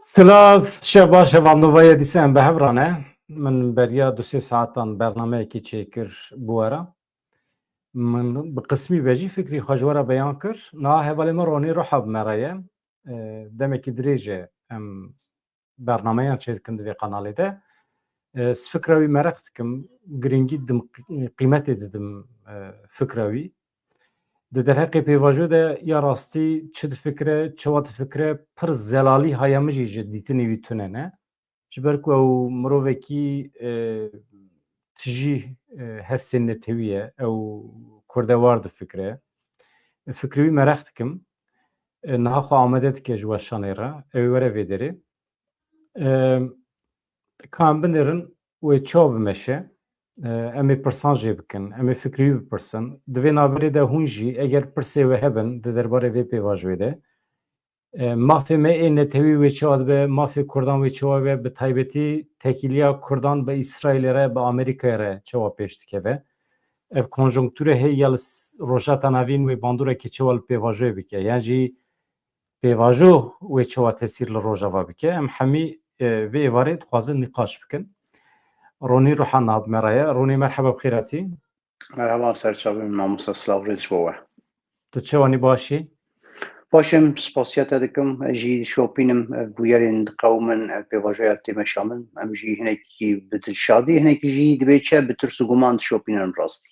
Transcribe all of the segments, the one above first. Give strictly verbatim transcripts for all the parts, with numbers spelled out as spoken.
Silav, şev baş, hevalnova ye dîsa em bi hev re ne. Min beriya du sê saetan bernameyekî çêkir bi we re. Min bi qismî be jî fikrî xwe ji we re beyan kir. Niha hevalê min Ronî Ruha bi me re ye. E, demekî dirêj e em bernameyan çêdikin di vê kanalê de. E, ez fikra wî mereq dikim, girîngî didim, qîmetê didim, e, fikra wî. Di derheqê pêvajoyê de ya rastî çi difikire, çawa difikire, pir zelalî haya min jî ji dîtinê wî tune ne. Ji ber ku ew mirovekî, e, tijî, e, hestên netewî ye, ew kurdewar difikire. Fikrê wî mereq dikim. E, niha xwe amade dike ji weşanê re. Ew ê were vê derê. E, ka em binêrin wê çawa bimeşe. E, em ê pirsan jê bikin. Em ê fikrê wî bipirsin. Di vê navberê de hûn jî eger pirsê we hebin di derbarê vê pêvajoyê de, e, mafê me ê netewî wê çawa dibe, mafê kurdan wê çawa be, bi taybetî tekîliya kurdan bi Îsraîlê re, bi Amerîkayê re çawa pêş dikeve. Ev konjonkture heye ya li s-, Rojhilata Navîn wê bandoreke çawa li pêvajoyê bike. Yan jî pêvajo wê çawa tesîr li Rojava bike. Em hemî, e, vê êvarê dixwazin nîqaş bikin. Ronî Ruha niha bi me re ye. Ronî, merheba, bi xêr hatî. Merhaba, serçavê min, mamosta, silav rêz ji bo we. Tu çawa nî, baş î? Baş im, spasiya te dikim. Ez jî şopînim, ev bûyerên diqewimin, ev pêvajoya tê meşa min. Em jî hinekî bi dilşadî, hinekî jî dibê çi bi tirs û guman dişopînin rastî.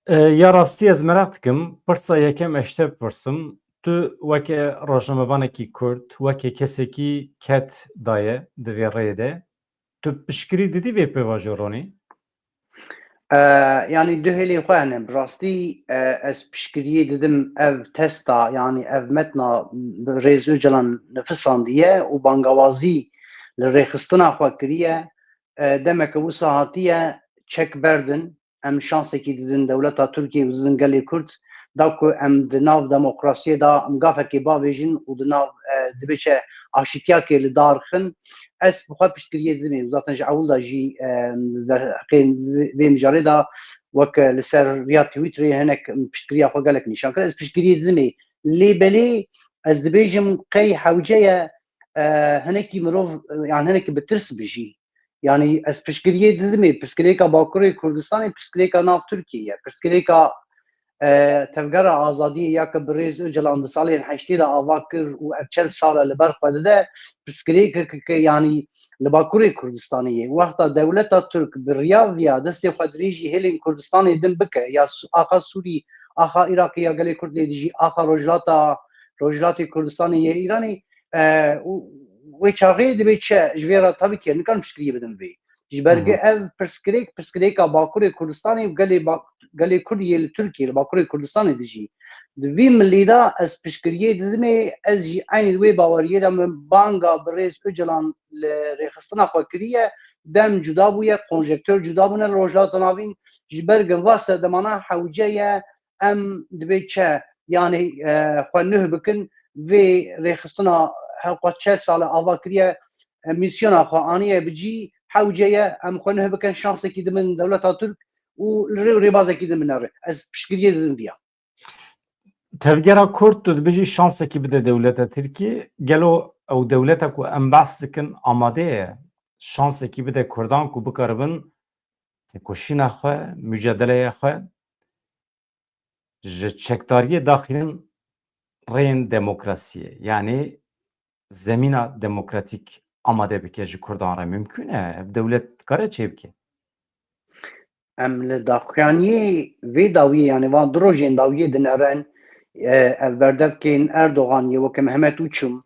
E, ya rastî ez mereq dikim, pirsa yekem ez ji te bipirsim. Tu weke rojnamevanekî kurd, weke kesekî ked daye di vê rêyê de, tu piştgirî didî vê pêvajoyê, Ronî? E, yanî du hêlên xwe hene. Bi rastî, e, ez piştgiriyê didim ev testa, yanî ev metna bi rêz Ocalan nifisandiye û bangawazî li rêxistina xwe kiriye. E, demeke wisa hatiye çek berdin. Em şansekî didin dewleta Tirkiyê û didin gelê Kurd, da ku em di nav demokrasiyê de em gavekê bavêjin û di nav, e, dibê çi aşîtiyakê li dar xin. Ez bi xwe piştgiriyê didimê û zaten ji ewil de jî, e, derheqê vê, vê mijarê de wek li ser riya Twitterê hinek piştgiriya xwe gelek nîşan kir. Ez piştgiriyê didimê. Lê belê ez dibêjim qey hewce ye, e, hinekî mirov, e, yan hinekî bi tirs bijî. Yanî ez piştgiriyê didimê, pirsgirêka Bakurê Kurdistanê, pirsgirêka nav Tirkiyê ye. Pirsgirêka, e, Tevgera Azadiyê ya ke bi rêz Ocalan di salên heştê de ava kir û ev çel sal e li ber xwe dide, pirsgirêkeke, yanî li Bakurê Kurdistanê ye. Wexta dewleta Tirk bi riya viya destê xwe dirêjî hêlên Kurdistanê din bike, ya Su-, axa Sûrî, axa Iraqê ya gelê Kurd lê dijî, axa Rojhilata, Rojhilatê Kurdistanê yê Îranê, e, û wê çaxê dibê çi ji vê re tabii ki nikarin piştgiriyê bidin vê. Ji ber Hı hı. ev pirsgirêk, pirsgirêka Bakurê Kurdistanê û gelê ba-, gelê Kurd yê li Tirkiyê, li Bakurê Kurdistanê dijî. Di vî milî de ez piştgiriyê didimê, ez jî eynî wê baweriyê de min banga bi rêz Ocalan li rêxistina xwe kiriye, dem cuda bûye, konjektör cuda bûne li Rojhilata Navîn. Ji ber va serdemana hewce ye, em dibê çi, yanî, e, xwe nuh bikin, vê rêxistina hewqas çel sale ava kiriye, e, mîsyona xwe aniye bi cî, hewce ye, em xwe nuh bikin, şansekî dibin dewleta Tirk û li rê û rêbazekî din binere. Ez piştgiriyê didim viya. Tevgera Kurd, tu dibêjî şansekî bide dewleta Tirkî. Gelo ew dewleta ku em behs dikin amade ye şansekî bide Kurdan ku bikaribin têkoşîna xwe, mujadeleya xwe ji çekdariyê daxînin rêyên demokrasiyê, yanî zemîna demokratîk amade bike ji Kurdan re? Mimkûn e? Ev dewlet dikare çê bike? Em li daxuyaniyê vê dawiyê, yanî van du rojên dawiyê dinerin, e, ev berdevkên Erdogan yê weke Mehmet Uçum,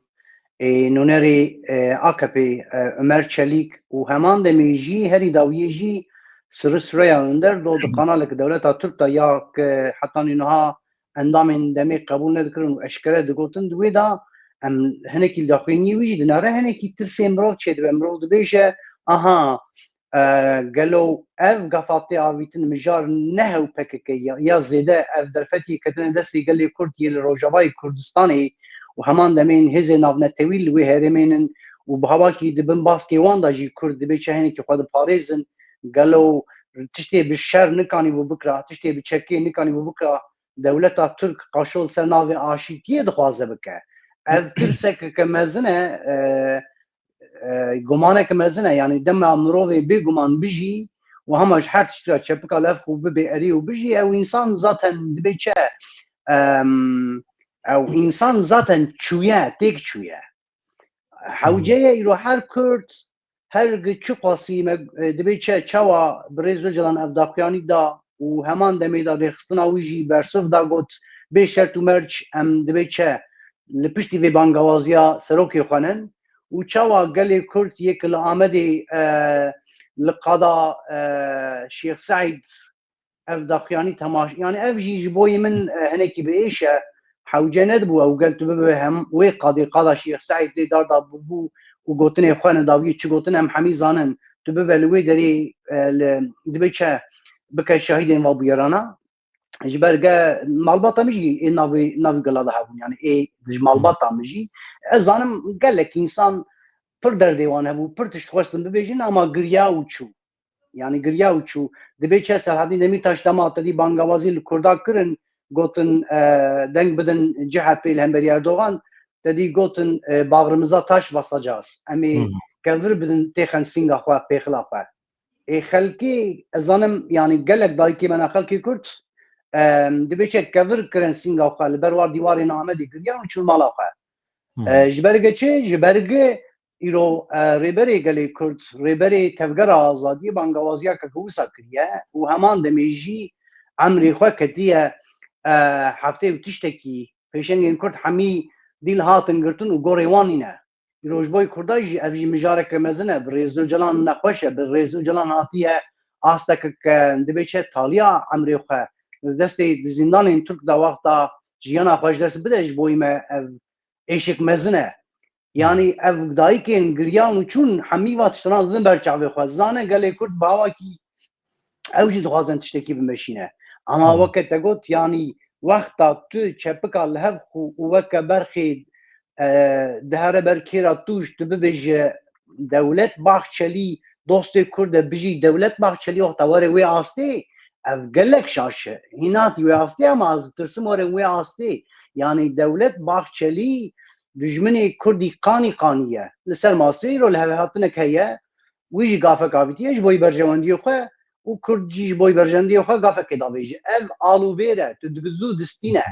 ê nûnerê, e, A K P, e, Ömer Çelik û heman demê jî herî dawiyê jî Sirri Süreyya Önder do di kanalek dewleta Tirk de ya ke hetanî niha endamên demê qebûl nedikirin û eşkere digotin, di wê de em hinekî li daxuyaniyê wî jî dinere, hinekî tirsê mirov çêdibe. Mirov dibêje, aha, e, gelo ev gafa tê avîtin mijar ne hew P K K ya, ya zêde ev derfetî ketine destê gelê Kurd yê li Rojavayê Kurdistanê û heman demên hêzên navnetewî li wê herêmê nin û bi hawakî di bin baskê wan de jî Kurd dibê çi hinekî xwe diparêzin. Gelo tiştê bi şer nikanîbû bikira, tiştê bi çekê nikanîbû bikira, dewleta Tirk qaşo li ser navê aşîtiyê dixwaze bike. Ev tirsekeke mezin e, e, e, gumaneke mezin e. Yanî dema mirovê bêguman bijî û hema ji her tiştî re çepika li hev xwe bibe erê û bijî, ew însan zaten dibe çi? Em, ew însan zaten çûye, têk çûye. Hewce ye îro her Kurd, her gi çi qasî me, e, dibê çi, çawa birêz Ocalan ev daxuyanî da û heman demê de rêxistina wî jî bersiv da, got, bê şert û merc em dibê çi li piştî vê bangawaziya serokê xwe nin û çawa gelê Kurd yê ki li Amedê, e, li qada, e, Şêx Seîd ev daxuyanî temaş-, yanî ev jî ji bo yê min, e, hinekî bi êş e. Hewce nedibû ew gel tu bibe hem wê qadê qada Şêx Seîd lê dar da bibû û gotinê xwe ne dawiyê çi gotin em hemî zanin. Tu bibe li wê derê, e, li, dibe çi bike şahidên va bûyerana. Ji ber ge malbata min jî ê navê, navî gela de hebûn, yanî ê ji malbata min jî. Ez zanim gelek însan pir derdê wan hebû, pir tişt xwestin bibêjin ama giriya û çû. Yanî giriya û çû. Dibê çi Serhedîn Demîrtaş dema tedî bangawazî li Kurda kirin, gotin, e, deng bidin C H P li hemberî Erdogan, tedî gotin, e, bağrımıza taş basacağız. Em ê kevir bidin têxin sînga xwe, pêxila xwe. Ê xelkê, ez zanim, yanî gelek dayikê me ne xelkê Kurd, e, dibê çi kevir kirin sînga xwe, li ber war dîwarên Amedê giriyan û çûn mala xwe. E, ji ber ge çi? Ji ber ge îro, e, rêberê gelê Kurd, rêberê Tevgera Azadiyê bangawaziya ke wisa kiriye û heman demê jî emrê xwe ketiye, e, heftê û tiştekî pêşengên Kurd hemî dîl hatin girtin û gorê wan nîne. Îro ji bo Kurda jî ev jî mijareke mezin e. Birêz Ocalan nexweş e. Birêz Ocalan hatiye asteke ke dibê çi taliya emrê xwe li destê di zîndanên Tirk de wexta jiyana xwe ji dest bide ji bo me ev êşek mezin e. Yanî ev dayikên giriyan û çûn hemî va tiştana didin ber çavê xwe. Zane gelê Kurd bi awakî ew jî dixwazin tiştekî bimeşîne. Ama weke te got, yanî wexta tu çepika li hev xwe û weke berxê, e, dihere ber kêra tûj, tu bibêje Dewlet Bahçelî dostê Kurd e, bijî Dewlet Bahçelî, wexta were wê astê, ev gelek şaş e. Hîn hatî wê astê ama ez ditirsim were wê astê. Yanî Dewlet Bahçelî dijminê Kurdî qanî qanî ye. Li ser masê îro lihevhatinek heye, wî jî gafek avîtiye ji bo berjewendiyê xwe û Kurd jî ji bo berjewendiyê xwe gafekê davêje. Ev alûvêr e, tu dibi zû distîne.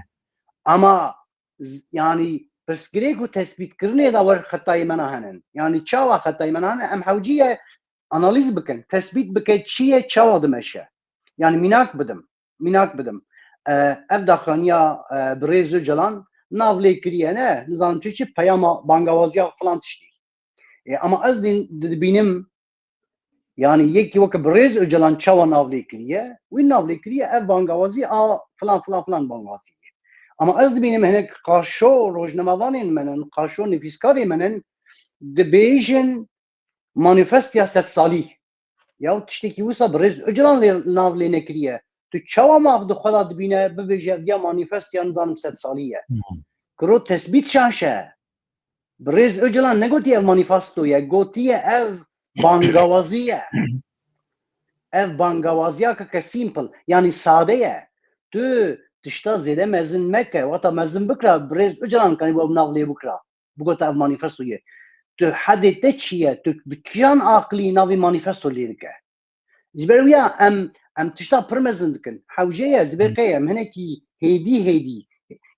Ama z-, yanî pirsgirêk û tespîtkirinê de wer xetayê me nahênin. Yanî çawa xetayê me nahênin? Em hewcî ye analîz bikin, tespît bike çi ye, çawa dimeşe. Yanî mînak bidim, mînak bidim. E, ev daxuyaniya, e, birêz Ocalan nav lê kiriye ne, nizanim çi çi peyama bangawaziya filan tiştî. E, ama ez dîn-, dibînim, yanî yekî weke birêz Ocalan çawa nav lê kiriye, wî nav lê kiriye ev bangawazî a filan, filan, filan bangawazî ye. Ama ez dibînim hinek qaşo rojnamevanên me nin, qaşo nivîskarê me nin, dibêjin manîfestiya sed salî. Ya tiştekî wisa birêz Ocalan lê nav lê nekiriye. Tu çawa maf di xwe de dibîne, bibêje, ev ya manîfestiya nizanim sed salî ye. Kiro tespît şaş e. Birêz Ocalan negotiye ev manîfesto ye, gotiye ev bangawazî ye. Ev bangawaziya ke, ke simple, yanî sade ye. Tu tişta zêde mezin meke, wata mezin bikira, birêz Ocalan kanî bo ev nav lê bikira. Bigota ev manîfesto ye. Tu hedê te çi ye? Tu bi kîjan aqilî navê manîfesto lê dike? Ji ber wiya em, em tişta pir mezin dikin. Hewce ye, ji ber qey em hinekî hêdî hêdî,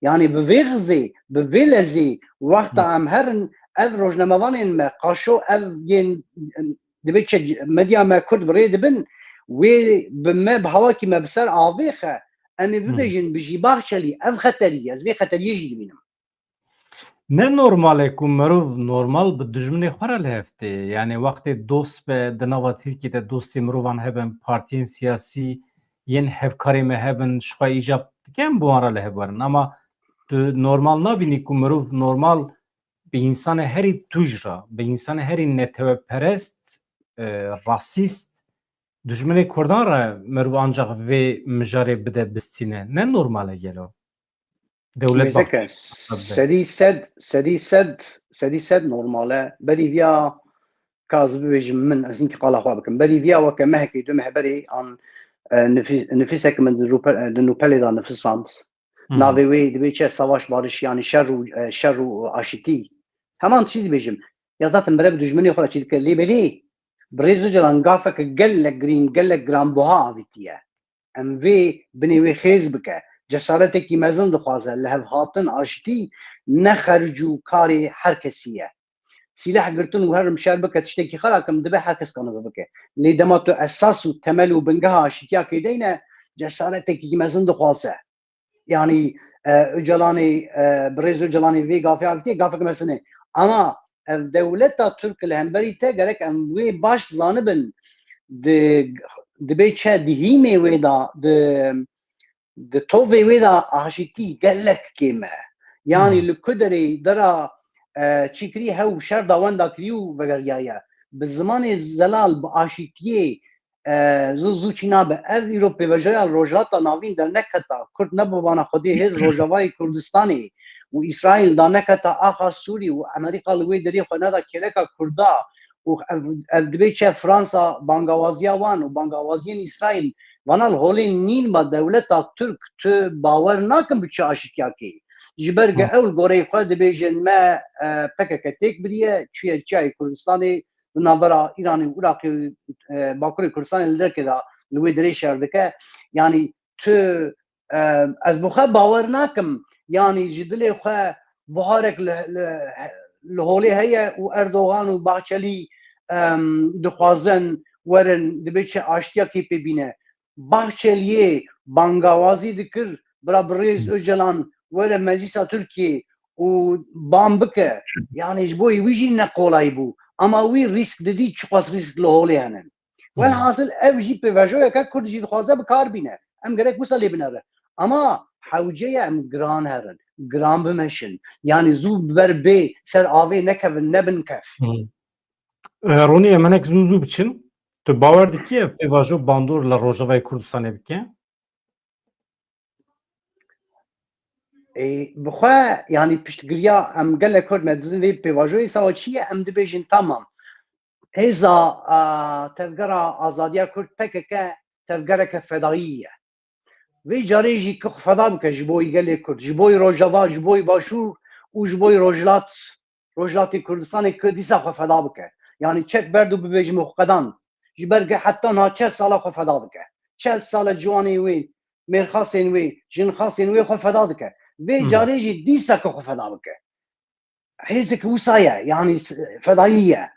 yanî bi vê xizê, bi vê lezê, wexta em herin, ev rojnamevanên me, qaşo ev yên, em, dibê çi medya me Kurd bi rê dibin, wê bi me, bi hawakî me bi ser avêxe, em ê bibêjin bijî Bahçelî, ev xeterî ye, ez vê xeteriyê jî dibînim. Ne normal e ku mirov normal bi dijminê xwe re li hev tê. Yanî wextê dost be, di nava Tirkiyê de dostê mirovan hebin, partiyên siyasî yên hevkarê me hebin, ji xwe îcab dike em bi wan re li hev werin. Ama tu normal nabînî ku mirov normal bi însanê herî tûj re, bi însanê herî neteweperest, e, rasîst, dijminê Kurdan re mirov ancaq vê mijarê bide bistîne. Ne normal e gelo? Dewlet Mêzeke, sedî sed, sedî sed, sedî sed normal e. Berî viya, ka ez bibêjim min, ez hinkî qala xwe bikim. Berî viya weke mehekê, du meh berê an, e, nifî-, nifîsek min di rûpe-, di nûpelê de nifisand. Navê wê dibê çi, savaş barış, yanî şer û, e, şer û aşitî. Heman tiştî dibêjim. Ya zaten bere bi dijminê xwe re çi dike. Lê belê, birêz Ocalan gafeke gelek girîng, gelek giranbuha avîtiye. Em vê binê wê xêz bike. Cesaretekî mezin dixwaze. Li hev hatin, aşitî ne xerc û karê her kesî ye. Sîleh girtin û herim şer bike, tiştekî xera kim dibe, her kes kanibe bike. Lê dema tu esas û temel û bingeha aşîtiya kêdeyne, cesaretekî mezin dixwaze. Yanî, e, Ocalanê, e, birêz Ocalanê vê gafê avitiye, gafek mezin e. Ama ev dewleta Tirk li hemberî te gerek em wê baş zanibin. Di, dibê çi di hîmê wê de, di, di tovê wê de aşîtî gelek kêm e. Yanî Hmm. li ku derê dera, e, çi kirî hew şer da wenda kirî û vegeriyaye. Bi zimanê zelal, bi aşîtiyê, e, zû zû çî nabe. Ev îro pêvajoya Rojhilata Navîn derneketa, Kurd ne bi vana xwedê hêz Rojavayê Kurdistanê û Îsraîl daneketa axa Sûrî û Amerîka li wê derê xwe neda kêleka Kurda û ev, ev dibê çi Fransa bangawaziya wan û bangawaziyên Îsraîl, vana li holê nîn ba dewleta Tirk, tu bawer nakin bi çi aşitiyakê. Ji ber ge Hı. ew li goreyê xwe dibêjin me, e, P K K têk biriye, çûye çiyayê Kurdistanê, li navbera Îranê û Iraqê û, e, Bakurê Kurdistanê li derkê de li wê derê şer dike. Yanî tu, e, ez bi xwe bawer nakim. Yanî ji dilê xwe buharek li, li, li holê heye û Erdogan û Bahçelî, em, dixwazin werin, dibê çi aştiyakê pê bîne. Bahçeliyê bangawazî dikir, bira birêz Hı. Ocalan were Meclisa Tirkiyê û ban bike. Yanî ji bo wî jî ne qolay bû. Ama wî rîsk didî, çiqas rîsk li holê hene. Hı. Welhasil ev jî pêvajoyeke Kurd jî dixwaze bi kar bîne. Em gerek wisa lê binere. Ama hewce ye em giran herin, giran bimeşin. Yanî zû ber bê ser avê nekevin, nebin kef. Hı. E, Ronî, em hinek zû zû biçin. Tu bawer dikî ev pêvajo bandor li Rojavayê Kurdistanê bike? Ê, bi xwe, yanî piştgiriya em gelek Kurd me dizin vê pêvajoyê sawa çi ye, em dibêjin tamam. Hêza, a, Tevgera Azadiya Kurd P K K tevgereke fedayî ye. Vê carê jî ki xwe feda bike ji bo gelê Kurd, ji bo Rojava, ji bo Başûr û ji bo Rojhilat, Rojhilatê Kurdistanê ki dîsa xwe feda bike. Yanî çek berd û bibêjim xwe qedan. Ji ber ke heta niha çel sala xwe feda dike. Çel sala ciwanê wê, mêrxasên wê, jinxasên wê xwe feda dike. Vê Hmm. carê jî dîsa ki xwe feda bike. Hêzeke wisa ye, yanî s-, fedayî ye.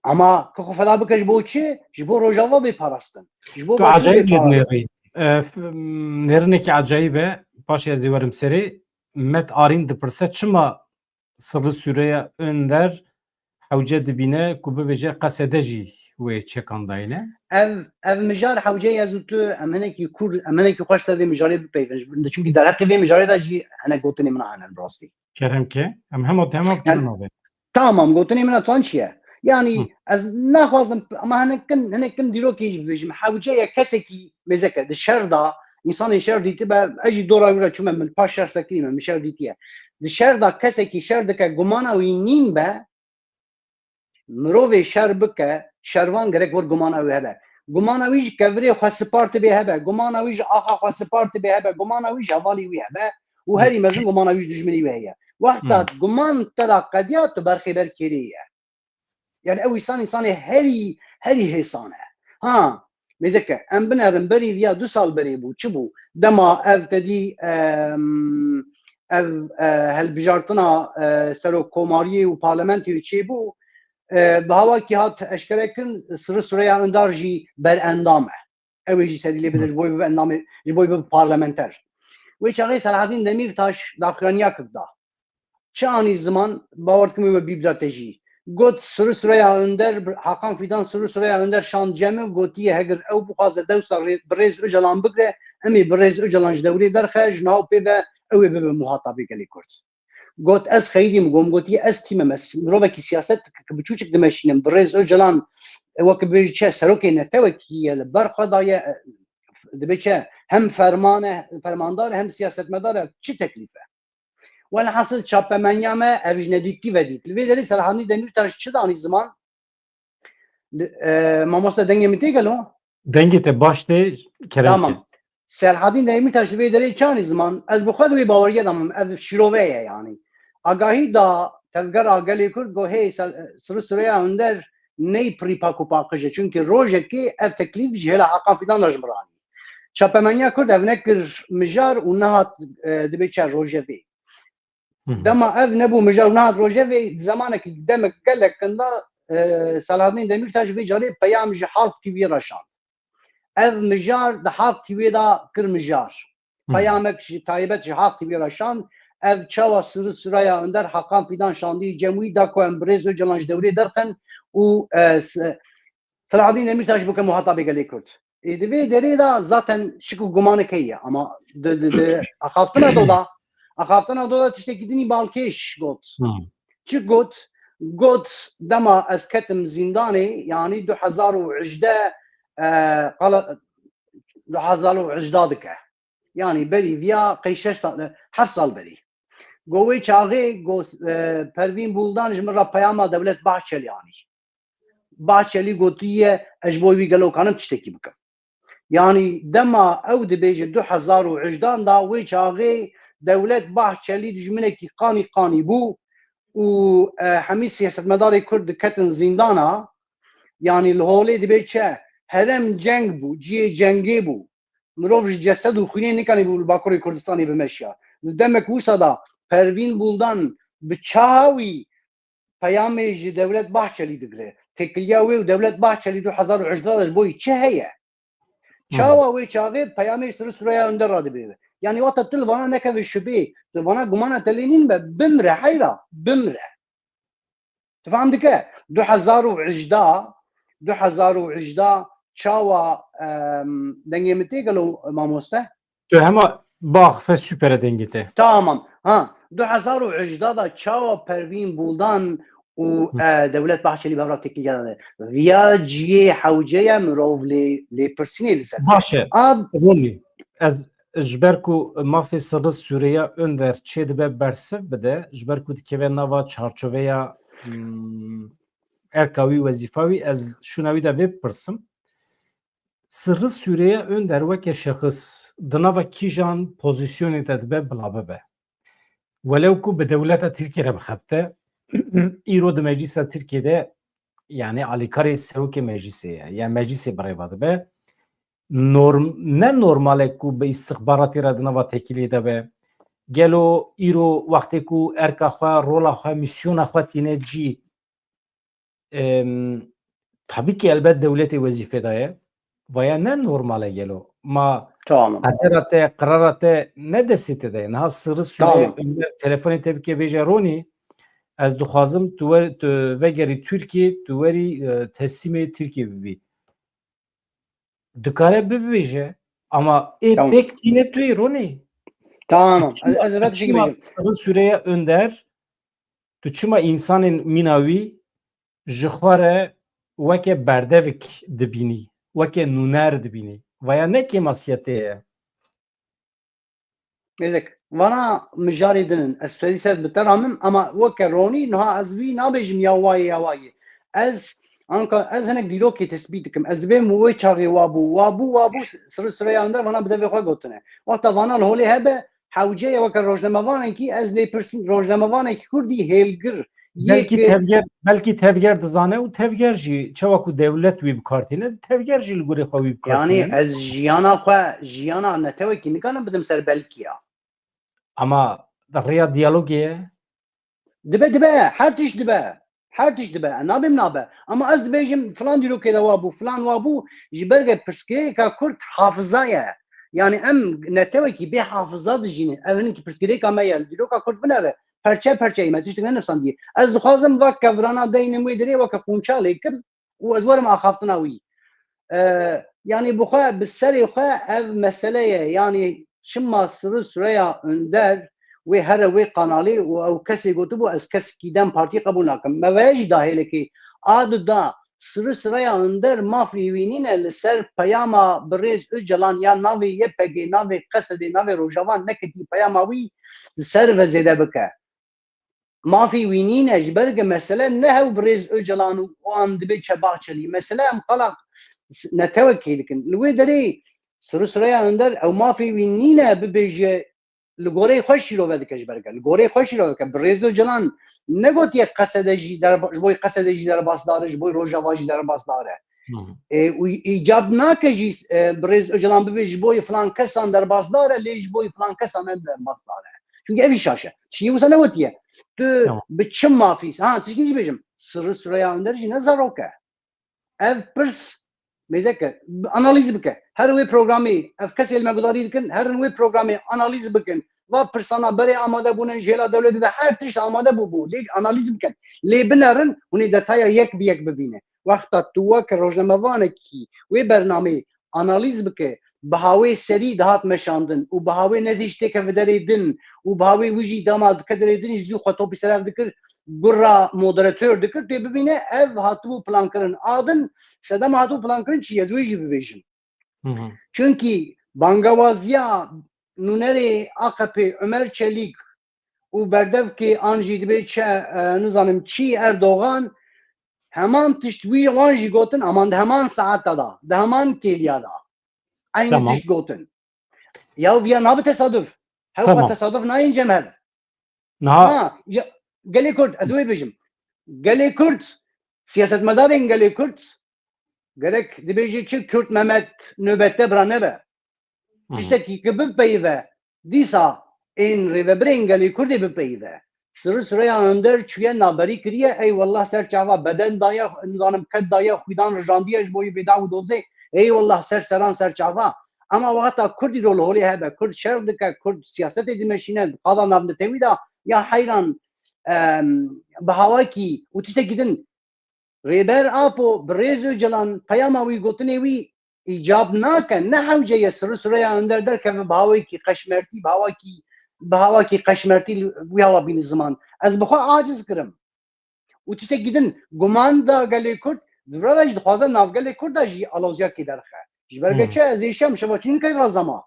Ama ki xwe feda bike ji bo çi? Ji bo Rojava bê parastin. Ji bo Tu Başûr acayîb bê parastin. Nêrî. E, f-, nêrinekî acayîb e. Paşê ez ê werim serê. Met Arîn dipirse, çima Sirri Süreyya Önder hewce dibîne ku bibêje qesede jî wê çekan dayîne? Ev, ev mijar hewce ye zû tu, em hinekî kûr, em hinekî xweş ser vê mijarê bipeyvin. Çimkî derheqê vê mijarê de jî hinek gotinê min a hene bi rastî. Kerem ke. Em hema dema Yani, bikirin navê. Tamam, gotinê min a tan çi ye? Yani, Hı. ez naxwazim, ama hinekin, hinekin dîrokê jî bibêjim. Hewce ye kesekî mêzeke di şer da, insanê şer dîtibe, ez jî dora wî re çûme, min paş şer sekirî me, min şer dîtiye. Di şer da kesekî şer dike, gumana wî nîn be, mirovê şer bike, şervan gerek wir gumana wî hebe. Gumana wî ji kevirê xwe sipar tibê hebe, gumana wî ji axa xwe sipar tibê hebe, gumana wî ji hevalî wî hebe û herî mezin gumana wî ji dijminî wî heye. Wexta Hmm. guman te da qediya, tu berxê ber kêrê ye. Yani ew însan, însanê herî, herî hêsan e. Ha, mêzeke, em binerin berî viya du sal berê bû, çi bû? Dema ev te dî, em, ev, e, hilbijartina, e, serokkomariyê û parlamentê çêbû, e, bi hawakî hat eşkere kirin, Sirri Süreyya Önder jî berendam e. Ew ê jî serî lê bide, Hı. ji bo bibe endamê, ji bo bibe parlamenter. Wê çaxê Selahaddin Demirtaş daxuyaniyakek da. Çi anî ziman, bawer dikim wê we bîbira te jî. Got, Sirri Süreyya Önder, Hakan Fidan Sirri Süreyya Önder şand cem û gotiye, heger ew bixwaze dewsa rê-, birêz Ocalan bigre, em ê birêz Ocalan ji dewrê derxe, ji niha û pê ve ew ê bibe muhatabê gelê Kurd. Got, ez xeyidî min, got, gotiye, ez tî me, ez mirovekî siyaset ki biçûçik dimeşînim, birêz Ocalan, e, wek bibêjî çi, serokê netewekî ye, li ber xwe daye, e, dibê çi, hem ferman e, fermandar e, hem siyasetmedar e, çi teklîf e? Welhasil çapemeniya me ev ji nedîtî ve dît. Li vê derê Selahaddin Demirtaş çi danî ziman? Li, e, mamoste dengê min tê gelo? Dengê te baş tê, kerem Tamam. ke. Selhadîn Demîrtaş li vê derê çanî ziman, ez bi xwe di wê baweriye de mam, ev şirove ye yanî. Agahî da tevgera gelê Kurd, got, hey, Sel-, Sirri Süreyya Önder ney pirî pak û paqij e. Çunkî rojekê ev teklîf ji hêla Hakan Fidan re ji min re anî. Çapemeniya Kurd ev nekir mijar û nehat, e, dibê çar rojevê. Hı hı. Dema ev nebû mijar û nehat rojevê, zemanekî demek gelek kinda, e, Selhadîn Demîrtaş vê carê peyam ji Halk T V re şand. Ev mijar di Halk T V de kir mijar. Hı. Peyamek ji taybet ji Halk T V re şand. Ev çawa Sirri Süreyya Önder Hakan Fidan şandî cem wî da ku em birêz Öcalan ji dewrê derxin û, e, s-, Selahedîn Demîrtaş bike muhatabê gelê Kurd. Ê, di vê derê de zaten şik û gumanek heye, ama di, di, di axaftina do da, axaftina do da tiştekî dinî balkêş got. Hmm. Çi got? Got, dema ez ketim zîndanê, yanî du hezar û hejdeh, e, qala, du hezar û hejdeh dike. Yanî berî viya qey şeş sal, heft sal berî. Go wê çaxê, go, e, Pervîn Buldan ji min re peyama Dewlet Bahçelî anî. Bahçelî gotiye, ez ji bo wî gelo kanim tiştekî bikim. Yanî dema ew dibêje du hezar û hejdan da, wê çaxê Dewlet Bahçelî dijminekî qanî qanî bû û, e, hemî siyasetmedarê Kurd diketin zîndana. Yanî li holê dibê çi? Herem ceng bû, cihê cengê bû. Mirov ji cesed û xwînê nikanîbû li Bakurê Kurdistanê bimeşiya. Li demek wisa da Pervîn Buldan bi çawa wî peyamê ji Dewlet Bahçelî digire. Têkiliya wê û Dewlet Bahçelî du hezar û hejdeh de ji bo wî çi heye? Hı hı. Çawa wê çaxê peyamê ji Sirri Süreyya Önder re dibe? Yanî wata tu li vana nekeve şubê, tu li vana gumana te lê nîn be, bimre heyra, bimre. Tu fam dike? Du hezar û hejdeh, du hezar û hejdeh çawa, em, dengê min tê gelo mamoste? Tu hema baxfe super e dengê te. Tamam. Ha, du hezar û hejdeh da çawa Pervîn Buldan û, Hı. e, Dewlet Bahçelî bi hev re têkiliya de? Viya ciyê hewce ye, mirov lê, lê pirsînê li ser. Baş e. Ad- Ronî, ez ji ber ku mafê Sirri Süreyya Önder çê dibe bersiv bide, ji ber ku dikeve nava çarçoveya, hmm, erka wî, wezîfa wî, ez şûna wî de vê bipirsim. Sirri Süreyya Önder weke şexis di nava kîjan pozîsyonê de dibe bila bibe. Welew ku bi dewleta Tirkiyê re bixebite, îro di meclisa Tirkiyê de, yanî alîkarê serokê meclîsê ye, ya meclîsê birêva dibe. Norm-, ne normal e ku bi îstixbaratê re di nava têkiliyê de be. Gelo îro wextê ku erka xwe, rola xwe, mîsyona xwe tîne cî, em, tabî ki elbet dewletê wezîfê de ye. Vaya ne normal e gelo. Ma Tamam. qedera te, qirara te ne destê te de ye. Niha Sirri Süreyya Tamam. Önder telefonê te bike bêje Ronî, ez dixwazim tu wer-, tu vegerî Tirkiyê, tu werî, e, teslîmê Tirkiyê bibî. Dikare bibêje, ama ê Tamam. pêk tîne tu yî Ronî. Tamam. Tu çima, Ez, ez tu red çima bibêjim. Sirri Süreyya Önder, tu çima însanên mîna wî ji xwe re weke berdevik dibînî, weke nûner dibînî? Vaya ne kêmasiyetê ye. Gelek. Vana mijarê din in. Ez ferî ser bi te ramim, ama weke Ronî, niha ez wî nabêjim ya wayê ya wayê. Ez, anka, ez hinek dîrokê tesbît dikim. Ez dibêm wê çaxê wa bû, wa bû, wa bû, Sirri Süreyya Önder vana bi devê xwe gotine. Wexta vana li holê hebe, hewce ye weke rojnamevanekî, ez lê pirsin, rojnamevanekî Kurdî hêlgir, Belkî yek tevger, belkî tevger dizane û tevger jî çawa ku dewlet wî bi kar tîne, tevger jî li gorî xwe wî bi kar Yanî tîne. ez jiyana xwe, jiyana netewekî nikarim bidim ser belkiya. Ama rêya diyalogê ye. Dibe, dibe, her tişt dibe. Her tişt dibe. Nabim nabe. Ama ez dibêjim filan dîrokê de wa bû, filan wa bû, ji ber ve pirsgirêka Kurd hafiza ye. Yanî em netewekî bê hafiza dijînin. Ev hinkî pirsgirêka me ye. Dîroka Kurd binere. Perçe perçeyî me tiştek nenivsandî. Ez dixwazim va kevirana deynim wê dirê weke qûnçalê kim û ez werim axaftina wî. E, yanî bi xwe, bi serê xwe ev mesele ye. Yanî çima Sirri Süreyya Önder wê here wê kanalê û ew kesê gotibû ez kesekî DEM Partî qebûl nakim. Me veye jî da hêlekê. A du da Sirri Süreyya Önder mafê wî nîne li ser peyama birêz Ocalan ya navê Y P G, navê Q S D, navê Rojava neketî peyama wî li ser ve zêde bike. Mafê wî nîne, ji ber ke mesele ne hew birêz Ocalan û an dibê çe Bahçelî. Mesele em qala netewekê dikin. Li wê derê Sirri Süreyya Önder ew mafê wî nîne bibêje, li goreyê xwe şîrove dike ji ber ke. Li goreyê xwe şîrove dike. Birêz Ocalan negotiye Qesede jî derba-, ji bo Qesede jî derbasdar e, ji bo Rojava jî derbasdar e. Hı hı. E, û îcab nake jî, e, Birêz Ocalan bibê ji bo filan kesan derbasdar e, lê ji bo filan kesan ne derbasdar e. Çünkü ev î şaş e. Tiştî wisa negotiye. Tu Tamam. bi çi mafî, ha, tiştî jî bêjim. Sirri Süreyya Önder jî ne zarok e. Ev pirs mêze ke, analîz bike. Her wê programê, ev kesê li me gudarî dikin, herin wê programê analîz bikin. Va pirsana berê amade bûne, ji hêla dewletê de her tişt amade bûbû. Lê analîz bikin. Lê binerin, hûn ê detaya yek bi yek bibîne. Wexta tu weke rojnamevanekî wê bernameyê analîz bike, bi hawê serî dihat meşandin û bi hawê ne jî têkeve derê din û bi hawê wî jî dema dike derê din jî zû xwe topî ser ev dikir, gura moderator dikir, tê bibîne ev hatibû plankirin. A din sedema hatibû plankirin çi ye? Ez wê jî bibêjim. Hı hı. Çünkî bangewaziya nûnerê A K P Ömer Çelik û berdevkê an jî dibê çi, e, nizanim çi Erdogan heman tişt wî wan jî gotin, aman di heman saeta da, di heman kêliya da. Aynı Tamam. tişt gotin. Ya viya nabe tesadüf. Hew Tamam. xwe tesadüf nayên cem hev. Niha Ha, ya, gelê Kurd, ez wê bêjim. Gelê Kurd, siyasetmedarên gelê Kurd, gerek dibêje çi Kurd Mehmet nöbette bira nebe. Hı hı. Tiştekî ki bipeyive, dîsa ên rêvebirên gelê Kurdê bipeyive. Sirri Süreyya Önder çûye naberî kiriye, ey wallah ser çava beden daye, nizanim ket daye, xwîdan rijandiye ji bo yê bêdaw û dozê, ey wallah ser seran ser çava. Ama wexta Kurd îro li holê hebe, Kurd şer dike, Kurd siyasetê dimeşîne, qada navnetewî de, ya heyran, em, bi hawakî û tiştekî din. Rêber Apo, Birêz Ocalan, peyama wî, gotinê wî îcab nake, ne hewce ye Sirri Süreyya Önder derkeve bi hawekî qeşmertî, bi hawakî, bi hawakî qeşmertî li wî hawa bîne ziman. Ez bi xwe aciz kirim. Û tiştekî din guman da gelê Kurd, di vira de jî dixwaze nav gelê Kurd de jî aloziyakê derxe. Ji ber Hmm. ke çi ez êşem şeva çîn key razama.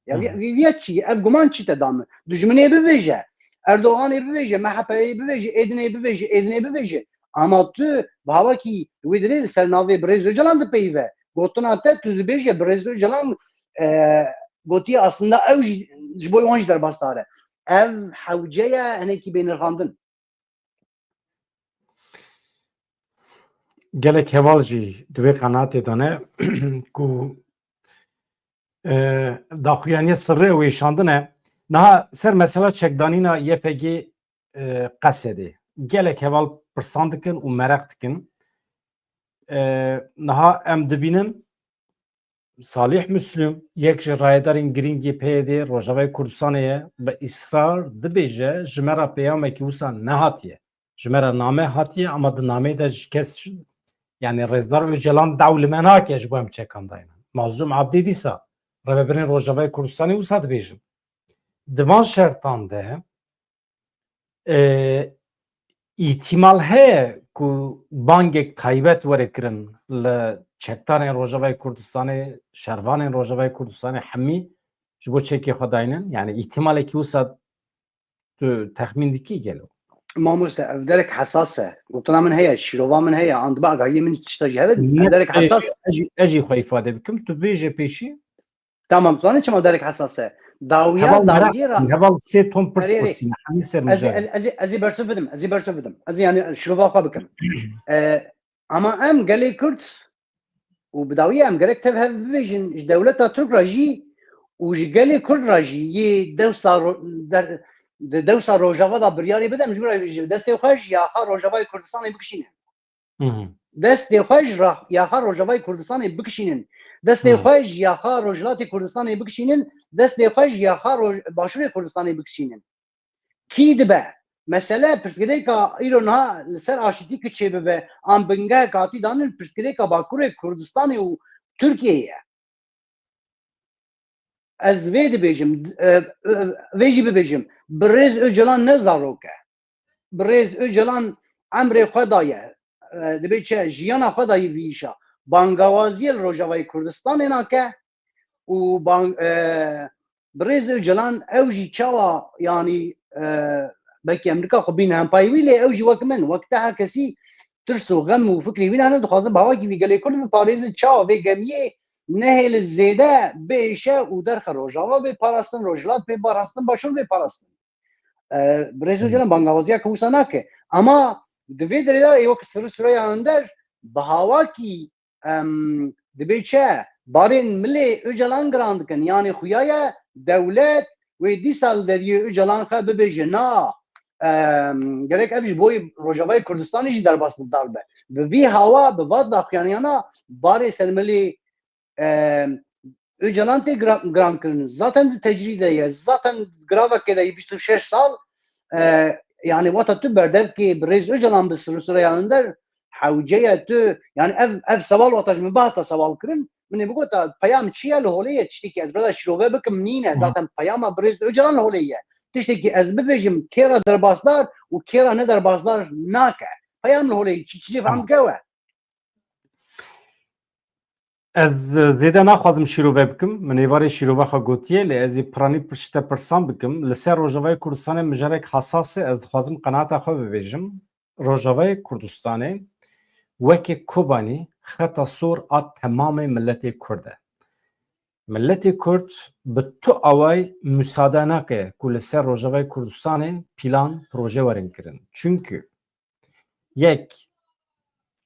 Ya Hmm. vî-, vî-, vîya çi? Ev guman çi te da min? Dijminê bivêje. Erdoganê bivêje, M H P'yê bivêje, Êdinê bivêje, Êdinê bivêje. Ama tu bi hawakî wê dirê li ser navê Birêz Ocalan dipeyive. Gotina te tu dibêje Birêz Ocalan, e, gotiye aslında ew jî ji bo wan jî derbasdar e. Ev hewce ye, hinekî bê nirxandin. Gelek heval jî di vê qenaatê de ne ku, e, daxuyaniya Sirrê û êşandin e. Niha ser mesela çekdanîna Y P G, e, Qesedê gelek heval pirsan dikin û meraq dikin. E, niha em dibînin Salih Müslüm, yek ji rayedarên girîng yê P Y D Rojavayê Kurdistanê ye, bi îsrar dibêje, ji me re peyamekî wisa nehatiye. Ji me re name hatiye, ama di nameyê de ji kes, yanî Rêzdar Ocalan daw li me nake ji bo em çekan dayne. Mazlûm Abdî dîsa, rêvebirên Rojavayê Kurdistanê wisa dibêjin. Di van şertan de, e, îhtimal heye ku bangek taybet were kirin li çekdarên Rojavayê Kurdistanê, şervanên Rojavayê Kurdistanê hemî ji bo çekê xwe daynin? Yani îhtimalekî wisa tu texmîn dikî gelo? Mamoste, ev derek hesas e. Gotina min heye, şîrova min heye, an dibe agahiyê min tişta jî hebe, ev Ne, derek e, hesas. Ez jî, ez jî xwe îfade bikim, tu bêje pêşî. Tamam, tu zanî çima derek hesas e? Dawiya, Heval merak dawiyê ra- dikim, heval sê ton pirs Erê, erê. Pirsîne, hemî ser Ez ê, mijal. ez, ez ê, ez ê bersiv bidim, ez ê bersiv bidim. Ez ê, yani, şirova xwe bikim. E, ama em gelê Kurd û bi dawiyê em gerek tev hev bibêjin, ji dewleta Tirk re jî û ji gelê Kurd re jî yê dewsa ro-, der-, di dewsa Rojava de biryarê bide, em ji, ji destê xwe ji yaxa Rojavayê Kurdistanê bikişînin. Hı hı. Destê xwe ji ra-, yaxa Rojavayê Kurdistanê bikişînin. Destê Hı. xwe ji yaxa Rojhilatê Kurdistanê bikişînin. Destê xwe ji yaxa Roj-, Başûrê Kurdistanê bikişînin. Kî dibe? Mesele pirsgirêka îro niha li ser aşitî ki çêbibe, an bingehek hatî danin pirsgirêka Bakurê Kurdistanê û Tirkiyeyê ye. Ez vê dibêjim, e, e, vê jî bibêjim. Birêz Ocalan ne zarok e. Birêz Ocalan emrê xwe daye. E, dibê çi? Jiyana xwe dayî vî îşa. Bangawaziyê li Rojavayê Kurdistanê nake û ban-, e, Birêz Ocalan ew jî çawa, yanî, e, belkî em nika xwe bîn hempayî wî, lê ew jî wek min, wek te her kesî tirs û xem û fikrê wî hene, dixwaze bi hawakî vî gelê Kurd biparêze, çawa vê gemiyê nehêle zêde biêşe û derxe Rojava bê parastin, Rojhilat bê parastin, Başûr bê parastin. E, Birêz Ocalan bangawaziyeke wisa nake. Ama di vê derê de ê wek Sirri Süreyya Önder bi hawakî, em, dibê çi? Barên milê Ocalan giran dikin. Yanî xuya ye dewlet wê dîsa li deriyê Ocalan xe bibêje, na, em, gerek ev ji bo Rojavayê Kurdistanê jî derbasdar be. Bi vî hawa, bi va daxuyaniyana barê ser milê e, Ocalan tê gira-, giran kirin. Zaten di tecrî de ye. Zaten giravekê de ye bîst û şeş sal. E, yani wata tu berdevkê Birêz Ocalan bi Sirri Süreyya Önder hewce ye tu. Yani ev, ev sewal wata ji min bihata sewal kirin. Min ê bigota peyam çi ye li holê ye, tiştekî ez bira şirove bikim nîne. Hı. Zaten peyama Birêz Ocalan li holê ye. Tiştekî ez bibêjim kê re derbasdar û kê re ne derbasdar nake. Peyam li holê ye, çi, çi fam Tamam. dike we? Ez zêde naxwazim şîrove bikim. Min êvarê şîrove xwe gotiye, lê ez ê piranî pişte pirsan bikim. Li ser Rojavayê Kurdistanê mijarek hesas e, ez dixwazim qenaeta xwe bibêjim. Rojavayê Kurdistanê weke Kobanî xeta sor a temamê miletê Kurd e. Miletê Kurd bi tu away musade nake ku li ser Rojavayê Kurdistanê pîlan, proje werin kirin. Çimkî yek,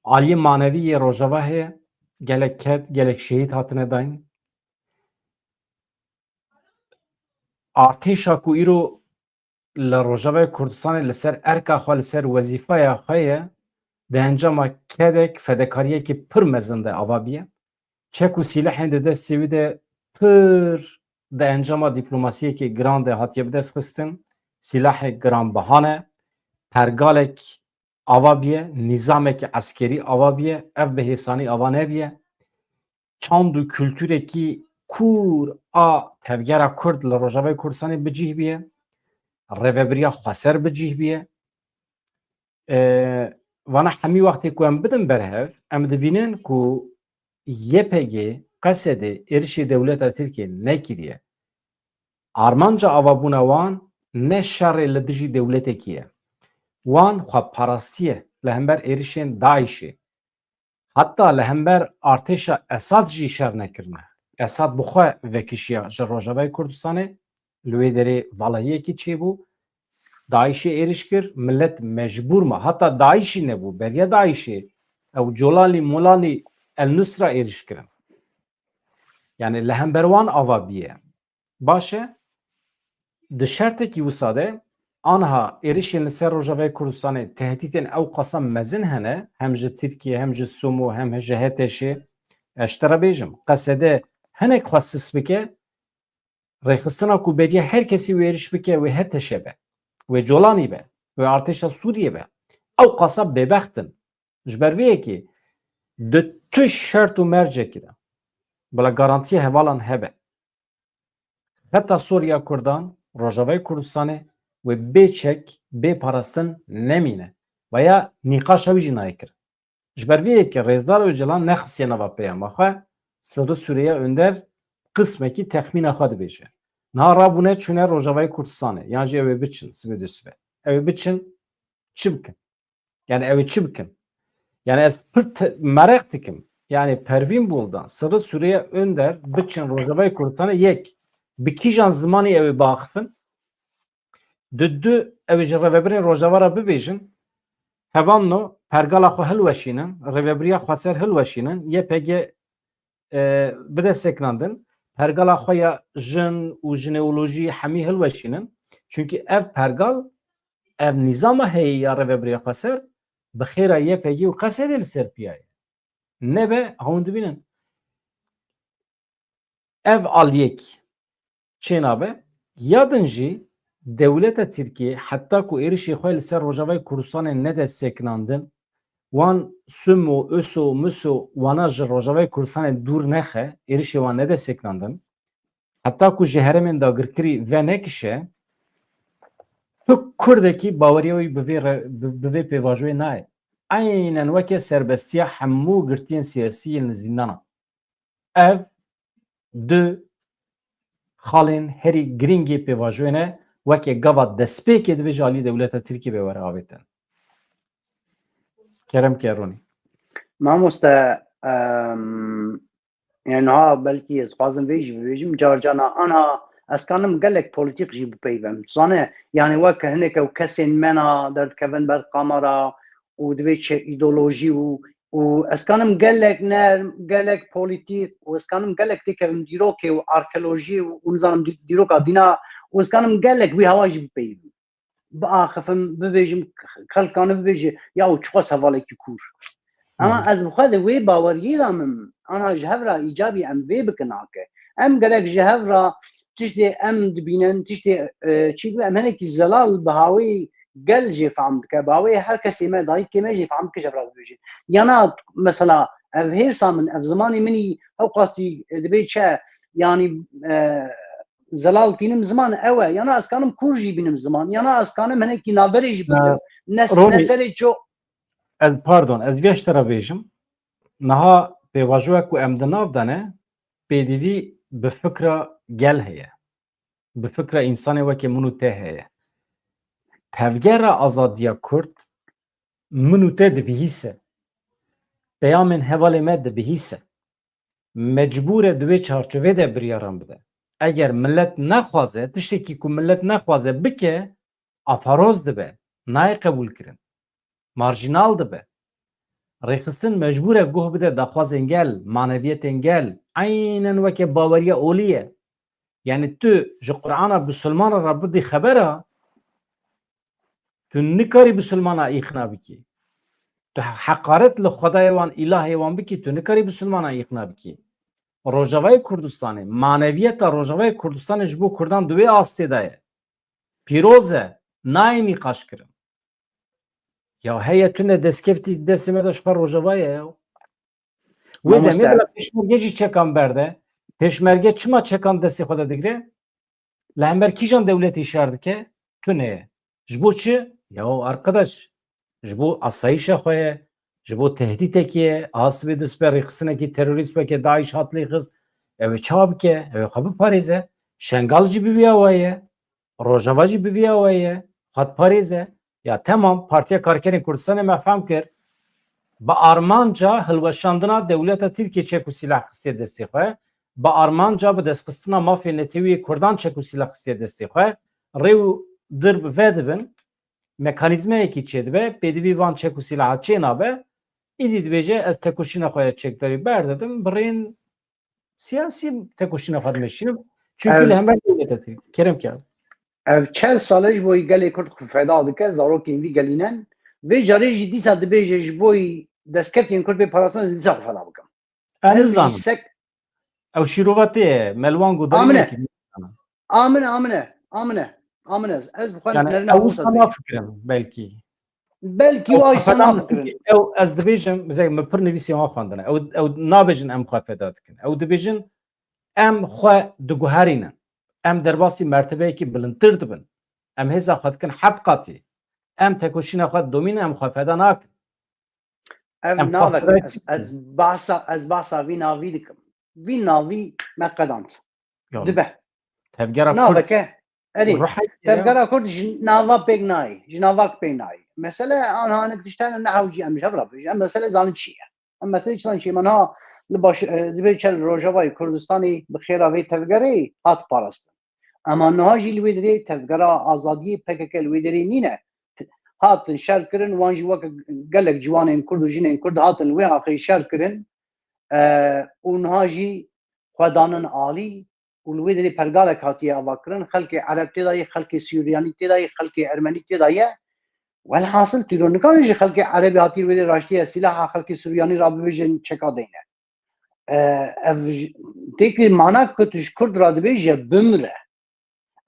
aliyê manevî yê Rojava heye, gelek ked, gelek şehîd hatine dayîn. Artêşa ku îro li Rojavayê Kurdistanê li ser erka xwe, li ser wezîfeya xwe ye, di encama kedek, fedekariyekî pir mezin de ava biye. Çek û sîlehên di destê wî de pir di encama dîplomasiyekê giran de hatiye bidestxistin. Sîlehê giranbiha ne. Pergalek ava biye, nîzamekî eskerî ava biye, ev bi hêsanî ava nebiye. Çand û kulturekî kûr a tevgera Kurd li Rojavayê Kurdistanê bi cih biye. Rêvebiriya xweser bi cih biye. E, vana hemî wextê ku em bidin berhev, em dibînin ku Y P G, Qesedê êrişê dewleta Tirkiyê nekiriye. Armanca avabûna wan ne şerê li dijî dewletekî ye. Wan xweparastî ye li hember êrişên DAIŞê. Heta li hember artêşa Esad jî şer nekirine. Esad bi xwe vekişiya ji Rojavayê Kurdistanê, li wê derê valahiyekî çêbû. DAIŞê êriş kir, milet mecbûr ma. Heta DAIŞî nebû, beriya DAIŞê ew Colalî, Molalî, El Nusra êriş kirin. Yani li hember wan ava biye. Baş e, di şertekî wisa de, anha êrişên li ser Rojavayê Kurdistanê tehdîtên ew qasa mezin hene, hem ji Tirkiye, hem ji Sumo, hem ji H T Şê. Ez ji te re bêjim, Qesede hinek xwe sis bike, rêxistina ku beriye her kesî wê êriş bike, wê H T Ş be, wê Colanî be, wê artêşa Sûriyê be. Ew qasa bêbext in. Ji ber vê yekê di tu şert û mercekî de bila garantiya hevalan hebe. Xeta sor ya Kurdan, Rojavayê Kurdistanê wê bê çek, bê parastin nemîne. Veya nîqaşa wî jî nayê kirin. Ji ber vê yekê Rêzdar Ocalan nexistiye nava peyama xwe, Sirri Süreyya Önder qismekî texmîna xwe dibêje. Niha rabûne çûne Rojavayê Kurdistanê, yan jî ew ê biçin, sibê dusibe. Ew ê biçin, çi bikin? Yani ew ê çi bikin? Yani ez pir te-, mereq dikim. Yani Pervîn Buldan, Sirri Süreyya Önder biçin Rojavayê Kurdistanê yek, bi kîjan zimanî ew ê biaxifin? Di du, ew ê ji rêvebirên Rojava re bibêjin, hevalno pergala xwe hilweşînin, rêvebiriya xweser hilweşînin, Y P G, e, bide sekinandin, pergala xwe ya jin û jineolojî hemî hilweşînin. Çunkî ev pergal, ev nîzama heye ya rêvebiriya xweser, bi xêra Y P G û Qesedê li ser piya ye. Nebe, hûn dibînin. Ev aliyek çênabe. Ya din jî dewleta Tirkiyê heta ku êrişê xwe li ser Rojavayê Kurdistanê nede sekinandin, wan Sumo, Uso, Muso, wana ji Rojavayê Kurdistanê dûr nexe, êrişê wan nede sekinandin, heta ku ji herêmên dagirkirî venekişe, tu Kurdekî baweriya wî bi vê re-, bi, bi vê pêvajoyê nayê. Eynen weke serbestiya hemû girtiyên siyasî yên li zîndana. Ev du xalên herî girîngê pêvajoyê ne, weke gava destpêkê divê ji alî dewleta Tirkiyê ve were avêtin. Kerem ke Ronî. Mamoste, em, Yani ha belkî ez xwazim vê jî bibêjim, car carna anha ez kanim gelek polîtîk jî bipeyvim. Zane, yani wek hinek ew kesên me na derdikevin ber kamera û divê çi îdeolojî û, û ez kanim gelek nerm, gelek polîtîk û ez kanim gelek têkevim dîrokê û arkeolojî û, û nizanim dî-, dîroka dîna û ez kanim gelek wî hewa jî bipeyvim. Biaxifim, bibêjim, xelkane bibêje, ya û çiqas hevalekî kûr. Ama Hmm. ez bi xwe de wê baweriyê de min, ana ji hev re îcabî em vê bikin nake. Em gerek ji hev re tiştê em dibînin, tiştê, e, çî dibe, em hinekî zelal bi hawê gel jê fehm dike, bi hawê her kesê me, dayikê me jê fehm dike ji hev re bibêje. Yana mesela ev hêrsa min, ev zimanê min î hewqasî, e, dibê çi, yanî, e, zelal tînim ziman ew e. Yana ez kanim kûr jî bînim ziman. Yana ez kanim hinekî navberê jî bigirim. Ne, Ronî, ne serê ço. Ez, pardon, ez vê ji te re bêjim. Niha pêvajoyek ku em di nav de ne, pêdivî bi fikra gel heye. Bi fikra însanê weke min û te heye. Tevgera azadiya Kurd min û te dibihîse. Peyamên hevalê me dibihîse. Mecbûr e di wê çarçovê de biryaran bide. Eger millet nexwaze, tiştekî ku millet nexwaze bike, afaroz dibe, nayê qebûlkirin. Marjînal dibe. Rêxistin mecbûr e guh bide daxwazên gel, maneviyetên gel, eynen weke baweriya olî ye. Yani tu ji Qur'ana Bisilmana re bidî xebera, tu nikarî Bisilmana îqna bikî. Tu heqaret li Xwedayê wan, îlahê wan bikî, tu nikarî Bisilmana îqna bikî. Rojavayê Kurdistanê, maneviyeta Rojavayê Kurdistanê ji bo Kurdan di wê astê de ye. Pîroz e, nayê nîqaş kirin. Ya heye tune destkeftî destê me de ji xwe Rojava ye ya. Wê demê Mamoste. Bila pêşmerge jî çekan berde. Pêşmerge çima çekan destê xwe de digire? Li hember kîjan dewletê şer dike? Tune ye. Ji bo çi? Ya arkadaş, ji bo asayîşa xwe ye, ji bo tehdîtekê ye, a sibê du sibê rêxistinekî terorîst weke DAIŞ hat lê xist, ew ê çawa bike? Ew ê xwe biparêze. Şengal jî bi vî awayî ye. Rojava jî bi vî awayî ye. Xwe diparêze. Ya temam, Partiya Karkerên Kurdistanê me fehm kir. Bi armanca hilweşandina dewleta Tirkiyê çek û sîlah xistiye destê xwe. Bi armanca bi destxistina mafê netewî yê Kurdan çek û sîlah xistiye destê xwe. Rê û dir bi vedibin, mekanîzmayekî çêdibe, pêdivî van çek û sîlaha çênabe, îdî dibêje, ez tekoşîna xwe ya çekdarî berdidim, birên siyasî tekoşîna xwe dimeşînim. Çunkî Ev- li hember dewleta Tirkî. Kerem ke. Ev çel sal e ji bo gelê Kurd xwe feda dike, zarokên vî gelî nen. Vê carê jî dîsa dibêje ji bo destkeftiyên Kurd bê parastin, ez dîsa xwe feda bikim. Ez Ez jî nizanim. sek- Ew şîrova tê ye, Melwan Godarî Amine. Amine, amine, amine, amine. Ez bi xwe Yani nerina ew wisa nafikirim belkî. Belkî Ew wa wisa nafikirin. Ew ez dibêjim, mesela min pir nivîsên wan xwendine. Ew, ew nabêjin em xwe feda dikin. Ew dibêjin em xwe diguherînin. Em derbasî mertebeyekî bilindtir dibin. Em hêza xwe dikin heft qatî. Em tekoşîna xwe didomînin, em xwe feda nakin. Ev Em navek xwe ez, ez bahsa, ez bahsa vî navî dikim. Vî navî me qedand. Yani, Dibe. Tevgera Kurd Naveke, erê, ruhek ya. Tevgera Kurd ji nava pêk nayê, ji navak pêk nayê. Mesele anha hinek tişt hene, ne hewcî em ji hev re bêjin. Em mesele zanin çi ye. Em mesele çi zanin çi ye. Niha li baş, e, dibê çel Rojavayê Kurdistanê bi xêra vê tevgerê hat parastin. Ema niha jî li wê derê tevgera azadiyê P K K li wê derê nîne. Hatin şer kirin, wan jî weke gelek ciwanên Kurd û jinên Kurd hatin li wê axê şer kirin. E, û niha jî xwe danin alî û li wê derê pergalek hatiye avakirin. Xelkê Ereb tê de ye, xelkê Suryanî tê de ye, xelkê Ermenî tê de ye. Welhasil, tu nikarî ji xelkê Erebî hatî wê derê raştiye sîlaha xelkê Suryanî re bibêjin çeka deyne. E, ev ji, têkî mana ku tu ji Kurd re dibêje bimre.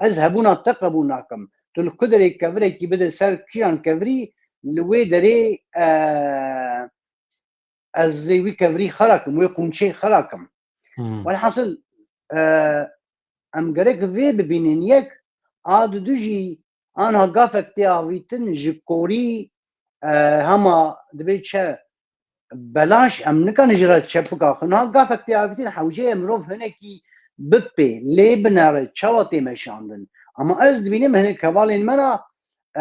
Ez hebûna te qebûl nakim. Tu li ku derê kevirekî bide ser kîjan kevirî, li wê derê, e, ez ê wî kevirî xera kim, wê qûnçê xera kim. Hmm. Welhasil, e, em gerek vê bibînin yek, a didu jî anha gafek tê avîtin ji korî, e, hema dibê çi belaş em nikarin ji re çepik axin. Ha gafek tê avîtin hewce ye mirov hinekî bipê, lê binere çawa tê meşandin. Ama ez dibînim hinek hevalên me re,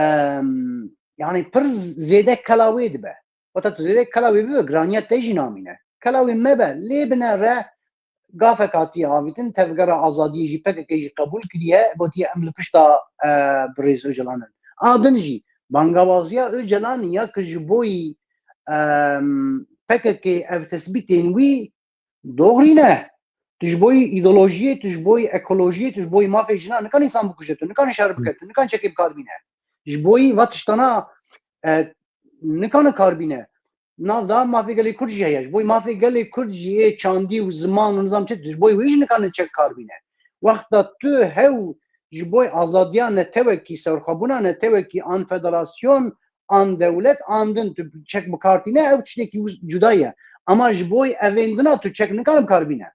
em, yani pir zêde kela wê dibe. Wata tu zêde kela wê bibe, giraniya te jî namîne. Kela wê mebe, lê binere gafek hatiye avîtin, tevgera azadiyê jî P K K jî qebûl kiriye, gotiye em li pişta, e, birêz Ocalan in. A din jî bangawaziya Ocalan ya ki ji boyî, em, P K K ev tesbîtên wî doğrî ne. Tu ji boyî îdeolojiyê, tu ji boyî ekolojiyê, tu ji boyî mafê jinan nikanî însan bikuje, tu nikanî şer bike, tu nikanî çekê bi kar bîne. Ji boyî va tiştana, e, nikane kar bîne. Nav da mafê gelê Kurd jî heye. Ji boyî mafê gelê Kurd jî yê çandî û ziman û nizam çi, ji boyî wê jî nikane çek kar bîne. Wexta tu hew ji boyî azadiya netewekî, serxwebûna netewekî an federasyon, an dewlet, an din tu çek bi kar tîne, ew tiştekî wis-, cuda ye. Ama ji boyî evêndina tu çek nikane bi kar bîne.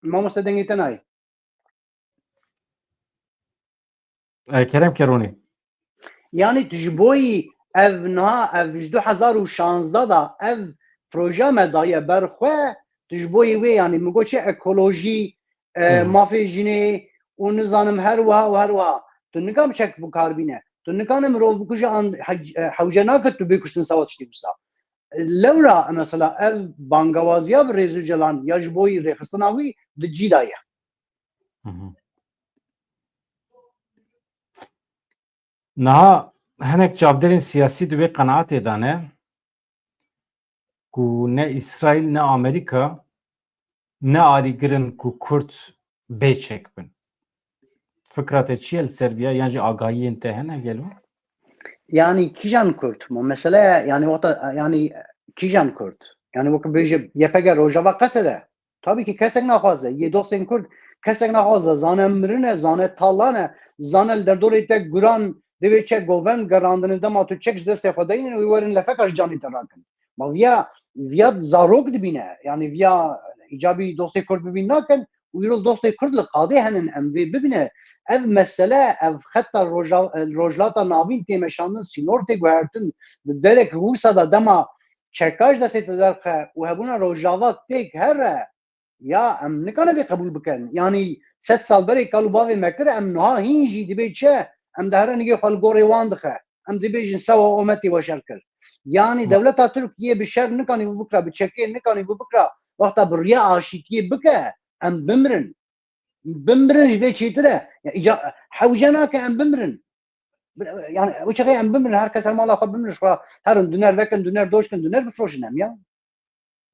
Mamoste dengê te nayê. E, Kerem Keronî. Yanî tu ji boyî ev niha, ev ji du hezar û şazdeh da ev proje me daye ber xwe, tu ji boyî wê, yanî min got çi ekolojî, e, Hı hı. mafê jinê û nizanim her wiha û her wiha. Tu nikane çek bi kar bîne. Tu nikane mirov bikuje an hec-, e, hewce nake tu bê kuştin sawa tiştî wisa. Lewra mesela ev bangawaziya bi Rêz Ocalan ya ji boyî rêxistina wî di cî de ye. Hı hı. Niha hinek çavdêrên siyasî di wê qenaetê de ne ku ne Îsraîl ne Amerîka ne alîgir in ku Kurd bê çek bin. Fikra te çi ye li ser viya, yan jî agahiyên te hene gelo? Yanî kîjan Kurd? Ma mesele, yanî wexta, yanî kîjan Kurd? Yanî wek bêje Y P G Rojava qesede. Tabî ki kesek naxwaze. Yê dostên Kurd kesek naxwaze. Zane mirine, zane talane, zane li derdorê te guran divê çek govend gerandine, dema tu çek ji destê xwe deynin û werin lefeka ji canê te rakin. Ma viya, viya zarok dibîne. Yanî viya îcabî dostê Kurd bibîn nakin. Û îro dostê Kurd li qadê henin, em vê bibîne. Ev mesele, ev xeta Roja-, Rojhilata Navîn tê meşandin, sînor tê guhertin, di derek wisa de dema çeka ji destê te derxe û hebûna Rojava têk here, ya em nikane vê qebûl bikin. Yanî sed sal berê kal û bavê me kir, em niha hîn jî dibê çi? Em dihere nigê xwe li gorê wan dixe. Em dibêjin sewa ometê we şer kir. Yanî dewleta Tirkiyê bi şer nikanî bû bikira, bi çekê nikanî bû bikira. Wexta bi riya aşîtiyê bike, em bimirin. Bimirin ji vê çêtir e. Ya, îca-, hewce nake em bimirin. Yani, o çaxê em bimirin, her kes her mala xwe bimirin, ji xwe herin, duner vekin, duner doşkin, duner bifroşin em ya.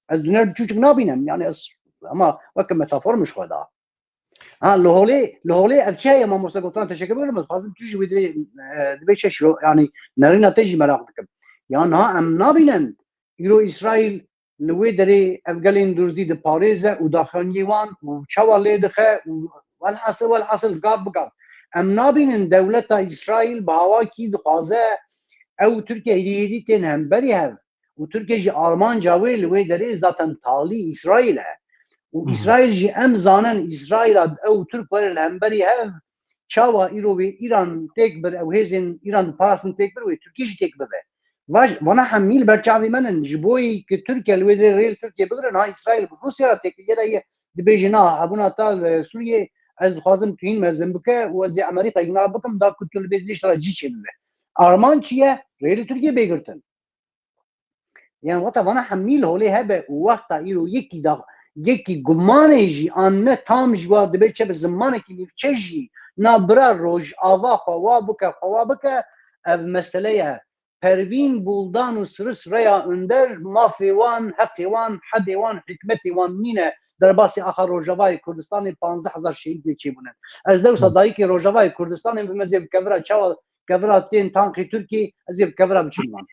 Ez duner bi çûçik nabînim, yani ez, ama weke metafor min ji xwe da. Ha, li holê, li holê ev çi heye, mamoste gotan, teşekkür ederim, ez dixwazim tu jî wê dirê, e, dibê çi şiro, yani nerîna te jî meraq dikim. Ya niha em nabînin, îro Îsraîl li wê derê ev gelên durzî diparêze û daxuyaniyê wan û çawa lê dixe û welhasil, welhasil gav bi gav. Em nabînin dewleta Îsraîl bi awakî dixwaze ew Tirkiye hêdî hêdî tên hemberî hev û Tirkiye jî armanca wê li wê derê zaten talî Îsraîl e. Û Hı hı. Îsraîl jî em zanin Îsraîla ew Tirk were li hemberî hev çawa îro wê Îran têk bir, ew hêzên Îran diparastin têk bir, wê Tirkiye jî têk bibe. Vaj, vana hemî li ber çavê me nin. Ji bo yî ki Tirkiye li wê derê rê li Tirkiye bigire, niha Îsraîl bi Rûsya re têkiliye de ye. Dibêje, na, hebûna te li Sûriyê, ez dixwazim tu hîn mezin bike û ez ê Amerîka îqna bikim, da ku tu li vê derê ji te re cî çêbibe. Armanc çi ye? Rê li Tirkiye bê girtin. Yani wexta vana hemî li holê hebe û wexta îro yekî da, yekî gumanê jî an ne tam jî wa dibe çi bi zimanekî nîvçe jî na bira Rojava xwe wa bike, xwe wa bike, ev mesele ye. Pervîn Buldan û Sirîs Reya Önder mafê wan, heqê wan, hedê wan, hikmetê wan nîne. Derbasî axa Rojavayê Kurdistanê panzdeh hezar şehîd lê çêbûne. Ez dewsa Hı. dayikê Rojavayê Kurdistanê bim, ez ê bi kevira çawa, kevira tên tankê Tirkî, ez ê bi kevira biçim wan.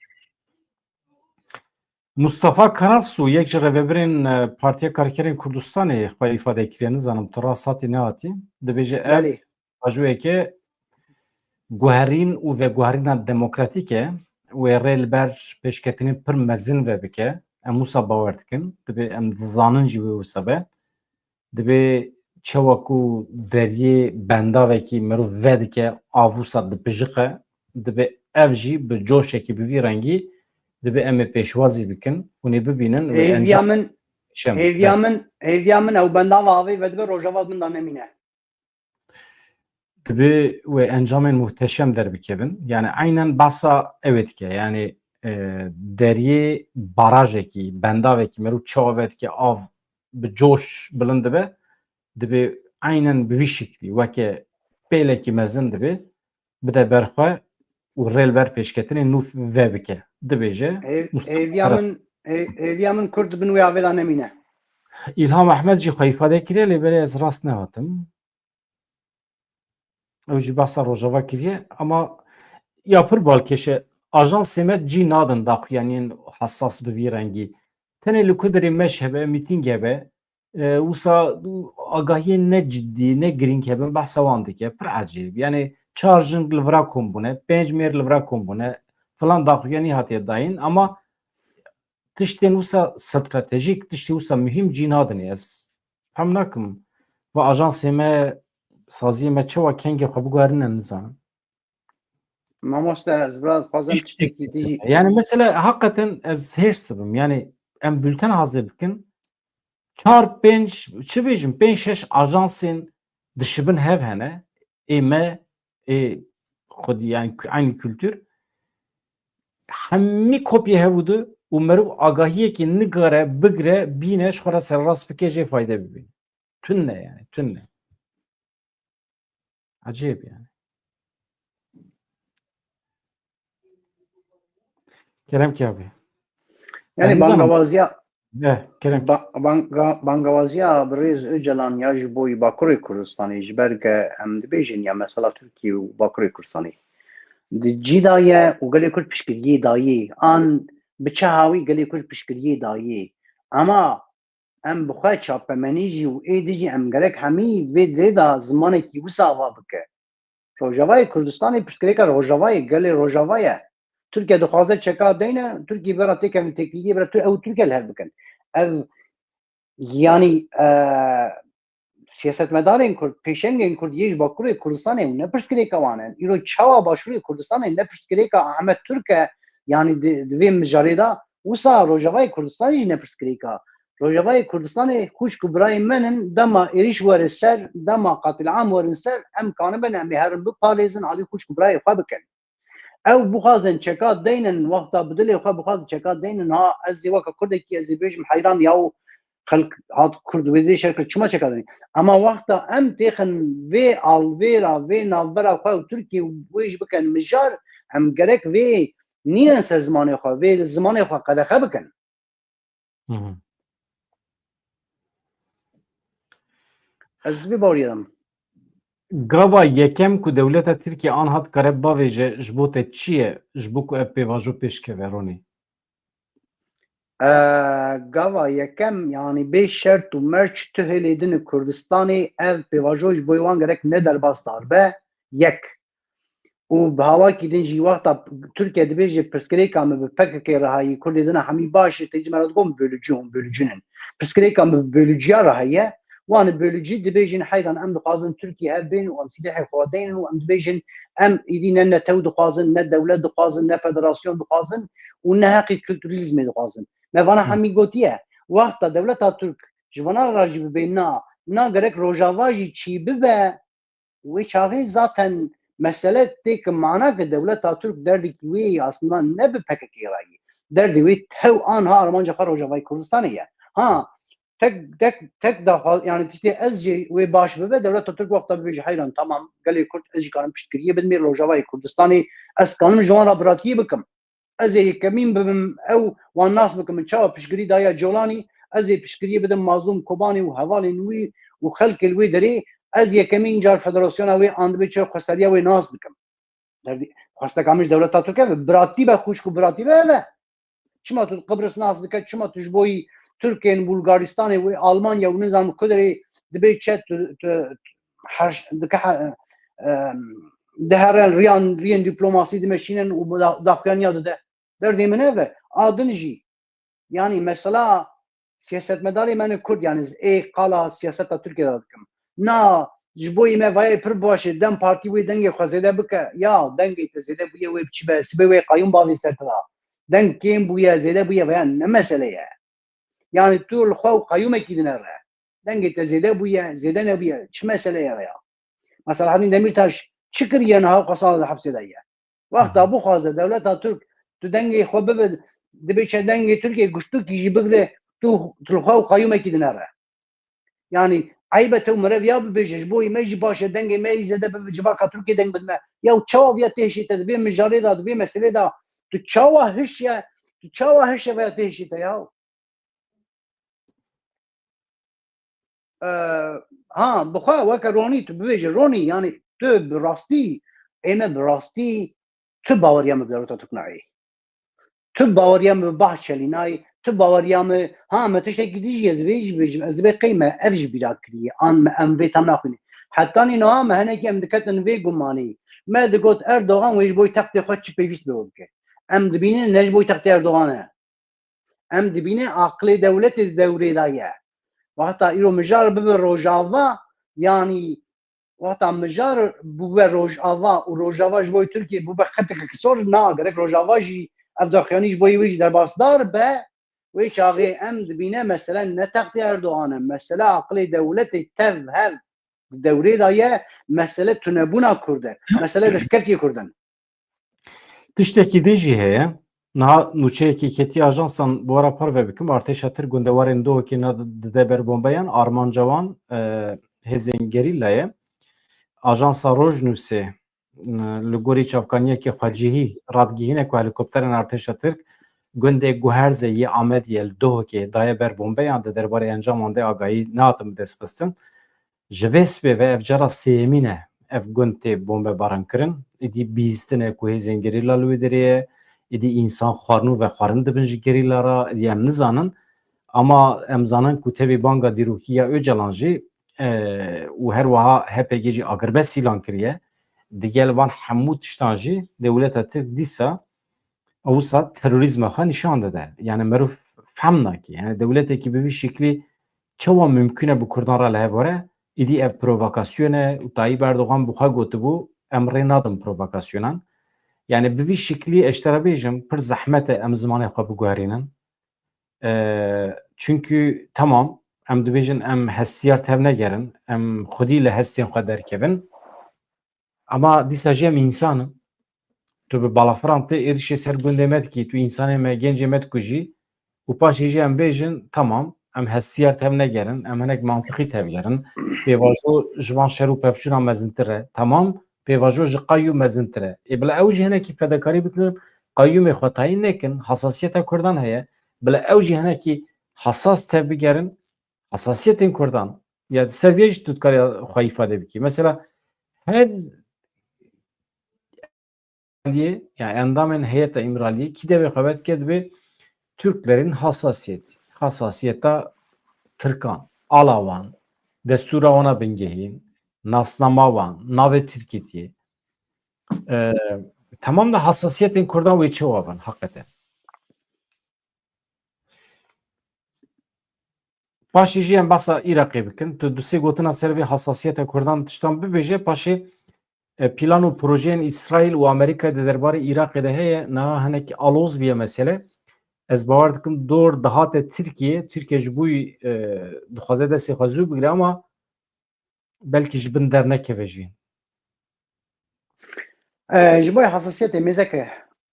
Mustafa Karasu, yek ji rêvebirên, e, Partiya Karkerên Kurdistanê xwe îfade kiriye, nizanim tu rast hatî nehatî. Dibêje ev Belê. ajoyeke guherîn û veguherîna demokratîk e, wê rê li ber pêşketinên pir mezin ve bike. Em wisa bawer dikin, dibê em dizanin jî wê wisa be. Dibê çawa ku deriyê bendavekî mirov vedike, av wisa dipijiqe, dibê ev jî bi coşekî, bi vî rengî, dibê em ê pêşwazî bikin, hûn ê bibînin, wê Hêviya encam min, şem. hêviya Be. min, hêviya min ew bendava avê vedibe, Rojava min da nemîne. Dibê wê encamên muhteşem derbikevin. Yani aynen basa ew ê dike. Yani, e, deriyê barajekî, bendavekî, merû çawa vedike, av bi coş bilind dibe, dibê eynen bi vî şiklî weke pêlekî mezin dibê, bide ber xwe û rê li ber pêşketinê nû vebike. Dibêje Hêv-, Mustafa hêviya Aras. Min, hê-, hêviya min Kurd di bin wê avê de nemîne. Îlham Ehmed jî xwe îfade kiriye, lê belê ez rast nehatim. Ew jî behsa Rojava kiriye, ama ya pir balkêş e. Ajansê me cî nadin daxuyaniyên hesas bi vî rengî. Tenê li ku derê meş hebe, mîtîng hebe, e, wisa agahiyên ne cidî, ne girîng hebin, behsa wan dike. Pir ecêb. Yani çar jin li vira kom bûne, pênc mêr li vira kom bûne, filan daxuyanî hatiye dayîn, ama tiştên wisa stratejîk, tiştê wisa muhîm cî nadinê. Ez fehm nakim. Va ajansê me, saziyê me çawa kengê xwe biguherîne, nizanim. Mamoste, ez biraz dixwazim Hiç tiştekî tiştek dijî. Yani mesela hakikaten ez hêrs dibim. Yani em bülten hazir dikin. Çar, pênc, çi bêjim, pênc, şeş ajansên dişibin hev hene. Ê me, ê xwedî, yani ku-, aynı kültür. Hemî kopyê hev û du û meriv agahiyekî nigare, bigre, bîne, ji xwe re sererast bike, jê fayde bibîne. Tune yani, tune. Ecêb yani. Kerem ki abi. Yani Ben nizanim. Bangawaziya, Eh, kerem ki. Ba-, banga-, bangawaziya birêz Öcalan ya ji bo Bakurê Kurdistanê, ji ber ke em dibêjin ya mesela Tirkiye û Bakurê Kurdistanê. Di cî de ye û gelê Kurd piştgiriyê dayê. An bi çi hawî gelê Kurd piştgiriyê dayê. Ama em bi xwe çapemenî jî û êdî jî em gerek hemî vê dirê de zimanekî wisa ava bike. Rojavayê Kurdistanê pirsgirêka Rojavayê, gelê Rojava ye. Tirkiye dixwaze çeka deyne, Tirkiye vera têkevin têkiliyê bira tu ew Tirkiye li hev bikin. Ev yanî, e, siyasetmedarên Kurd, pêşengên Kurd yê ji Bakurê Kurdistanê û ne pirsgirêka wan in. Îro çawa Başûrê Kurdistanê ne pirsgirêka Ahmet Turk e, yanî di, di vê mijarê de wisa Rojavayê Kurdistanê jî ne pirsgirêka. Rojavayê Kurdistanê xwişk û birayên me in, dema êrîş werin ser, dema qatilam werin ser, em kanibin em ê herin biparêzin, alî xwişk û birayê xwe bikin. Ew bixwazin çeka deynin, wexta bi dilê xwe bixwazin çeka deynin, ha, ez ê weke Kurdekî, ez ê bêjim heyran ya û xelk hat Kurd wê dê şer kir, çima çeka deynin? Ama wexta em têxin vê alvêra, vê navbera xwe û Tirkiye wê jî bikin mijar, em gerek vê nînin ser zimanê xwe, vê zimanê xwe qedexe bikin. Hı hı. Ez vê baweriyê de me. Gava yekem ku dewleta Tirkiye an hat kare bavêje, ji bo te çi ye, ji bo ku ev pêvajo pêş keve, Ronî? E, gava yekem, yanî bê şert û merc tu hêlê din Kurdistanê ev pêvajo ji bo wan gerek ne derbas dar be, yek. Û bi hawakî din jî wexta Tirkiye dibêje pirsgirêka min bi P K K re heye, Kurdê din a hemî baş e, tê ji me re digot bölücü hûn, bölücünün. Pirsgirêka min bi bölücüya re heye, wan bölücü dibêjin heyran em dixwazin Tirkiye hev bên û em sîlehê xwe deynin û em dibêjin em îdî ne netew dixwazin, ne dewlet dixwazin, ne federasyon dixwazin û ne heqî kulturîzmê dixwazin. Me vana Hı. hemî gotiye. Wexta dewleta Tirk ji vana re jî bibê na, na gerek Rojava jî çî bibe, wê çaxê zaten mesele tê ki mana ki dewleta Tirk derdekî wê aslında ne bi P K K re ye. Derdê wê tew anha armanca xwe Rojavayê Kurdistanê ye. Ha, tek, tek, tek daxwa-, yani tiştê ez jê wê baş bibe, dewleta Tirk wexta bibêje heyran, tamam, gelê Kurd ez jî karim piştgiriyê bidim, Rojavayê Kurdistanê ez karim ji wan re biratiyê bikim. Ez ê yekemîn bibim, ew wan nas bikim, min çawa piştgirî daye Colanî, ez ê piştgiriyê bidim Mazlûm Kobanî û hevalên wî û xelkê li wê derê, ez yekemîn car federasyona wê an dibê çi xweseriya wê nas bikim. Derdî-, xwesteka min ji dewleta Tirk ev e, biratî be, xwişk û biratî be ev e. Çima tu Qibris nas dike, çima tu ji bo yî Tirkên Bulgaristanê wê Almanya û nizam ku derê dibê çi tu, tu, her, dike he-, em, diherin riyan, riyên dîplomasî dimeşînin û da-, daxuyaniya dide. Derdê min ev e. A din jî. Yanî mesela siyasetmedarê me ne Kurd, yanî ez ê qala siyaseta Tirkiye de dikim. Na, ji bo yî me vayê pir baş e, dem partî wê dengê xwe zêde bike. Ya, dengê te zêde bûye wê biçî be, sibê wê qeyûm bavê ser te de. Deng kêm bûye, zêde bûye veya ne mesele ye. Yanî tu li xwe û qeyûmekî dinere. Dengê te zêde bûye, zêde nebûye. Çi mesele ye veya? Mesela Selahaddin Demirtaş çi kiriye niha xwe sala di hepsê de ye? Wexta Hı hı. bixwaze dewleta Tirk tu dengê xwe bibe, dibê çe dengê Tirkiyê guştukî jî bigire, tu, tu li xwe û qeyûmekî dinere. Yanî eyb e, tew mirev ya bibêje, ji bo me jî baş e, dengê me yî zêde bibe, civaka Tirkiyê deng bidime. Ya çawa viya têhişê te di vê mijarê de, di vê meselê de, tu çawa hişiye, tu çawa hişiye veya têhişê te ya? E, ha, bi xwe weke Ronî tu bibêje, Ronî, yanî tu bi rastî, ê me bi rastî, tu baweriya min bi derota tu nayê. Tu baweriya min bi Bahçelî nayê, tu baweriya min, ha, me tiştekî dî jî ez vê jî bêjim, ez dibê qey me ev ji bîra kiriye, an me em vê tam naxwînê. Hetanî niha me hinekî em diketin vê gumanî. Me digot Erdogan wê ji bo textê xwe çi pêwîst be bike. Em dibînin ne ji bo textê Erdogan e. Em dibînin aqilê dewletê di dewrê de ye. Wexta îro mijar bibe Rojava, yanî wexta mijar bûbe Rojava û Rojava ji bo Tirkiye bûbe xetekek sor, na gerek Rojava jî ev daxuyanî ji bo wê jî derbasdar be, wê çaxê em dibîne mesele ne textê Erdogan e, mesele aqilê dewletê tev hev di dewrê de ye, mesele tunebûna Kurd e, mesele destkeftiyê Kurd in. Tiştekî din jî heye. Niha nûçeyekî ketî ajansan bi we re parve bikim. Artêşa Tirk gundewarên Duhokê ne dide ber bombeyan. Armanca wan, e, hêzên gerîla ye. Ajansa Rojnûsê, e, li gorî çavkaniyekê xwecihî radgihîne ku helîkopterên artêşa Tirk gundê Guherzê yê Amediyê li Duhokê daye ber bombeyan, di derbarê encaman de agahî nehatin bidestxistin. Ji vê sibê ve ev cara sêyemîn e ev gund tê bombebaran kirin. Êdî bihîstin e ku hêzên gerîla li wê derê ye. Êdî însan xwarin û vexwarin dibin ji gerîla re, êdî em nizanin. Ama em zanin ku tevî banga dîrokî ya Ocalan jî, e, û her wiha H P G jî agirbest îlan kiriye. Digel van hemû tiştan jî dewleta Tirk dîsa, wisa terorîzma xwe nîşan dide. Yani meriv fehm nake. Yani dewletekî bi vî şeklî çawa mimkûn e bi Kurdan re li hev were? Îdî ev provokasyon e û Tayyip Erdogan bi xwe gotibû, em rê nadin provokasyonan. Yani bi vî şeklî ez ji te re bêjim, pir zehmet e em zimanê xwe biguherînin. E, Çunkî temam, em dibêjin em hestiyar tevnegerin, em xwedî li hestên xwe derkevin. Ama dîsa jî em însan in. Tu bi balafiran tê êrişê ser gundê me dikî, tu însanê me, gencê me dikujî û paşê jî em bêjin, temam, em hestiyar tevnegerin, em hinek mantiqî tevgerin. Pêvajo ji van şer û pevçûna mezintir e. Temam, pêvajo ji qeyûm mezintir e. Ê bila ew jî hinekî fedekarî bikin, qeyûmê xwe tayîn nekin, hesasiyeta Kurdan heye. Bila ew jî hinekî hesas tevbigerin, hesasiyetên Kurdan. Ya di ser vê jî tu dikarî xwe îfade bikî. Mesela her aliyê, yani endamên heyeta Îmraliyê kî devê xwe vedike dibê Türklerin hassasiyeti. Hassasiyeta Tirkan, ala wan, destûra wana bingehîn, nasnama wan, navê Tirkîtiyê. Ee, Tamam da hassasiyetên Kurdan wê çawa bin, hakikaten. Paşê jî em behsa Iraqê bikin. Tu du sê gotina ser vê hesasiyeta Kurdan tiştan bibêje, paşê, e, plan û projeyên Îsraîl û Amerîka di derbarê Iraqê de heye, niha hinekî aloz bûye mesele. Ez bawer dikim dor dihate Tirkiye, Tirkiye ji bo, e, dixwaze destê xwe zû bigire, ama belkî ji bin dernekeve jî. E, ji bo hesasiyetê mêzeke,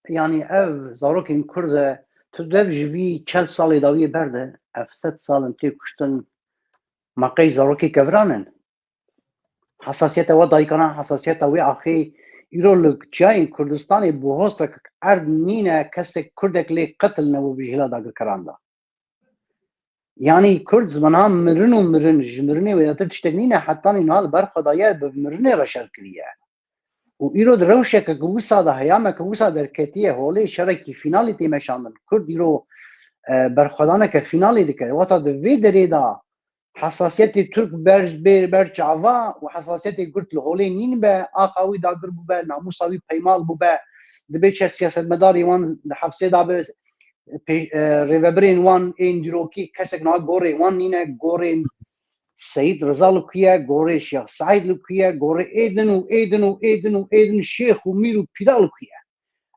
yanî ev zarokên Kurd e, tu dev ji vî çel salê dawiyê berde, ev sed sal in tê kuştin, ma qey zarokê keviran in? Hesasiyeta we dayikana, hesasiyeta wê axê, îro li çiyayên Kurdistanê bi hostek erd nîne kesek Kurdek lê qetil nebû bi jihla dagirkeran de. Yanî Kurd ji niha mirin û mirin, ji mirinê wêdetir tiştek nîne, hetanî niha li ber xwe daye, bi mirinê re şer kiriye. Û îro di rewşeke ku wisa de heye, me ku wisa derketiye holê, şerekî fînalî tê meşandin. Kurd îro, e, berxwedaneke fînalê dike. Wata di vê derê de hesasiyetê Tirk ber, ber, ber çava û hesasiyetê Kurd li holê nîn be, axa wî dagir bûbe, namûsa wî peymal bûbe, dibê çi siyasetmedarê wan di hefsê de be, pê-, e, rêvebirên wan ên dîrokî kesek niha gorê wan nîne, gorên Seyîd Riza li ku ye, gorê Şêx Seîd li ku ye, gorê êdin û êdin û êdin û êdin şêx û mîr û pîra li ku ye?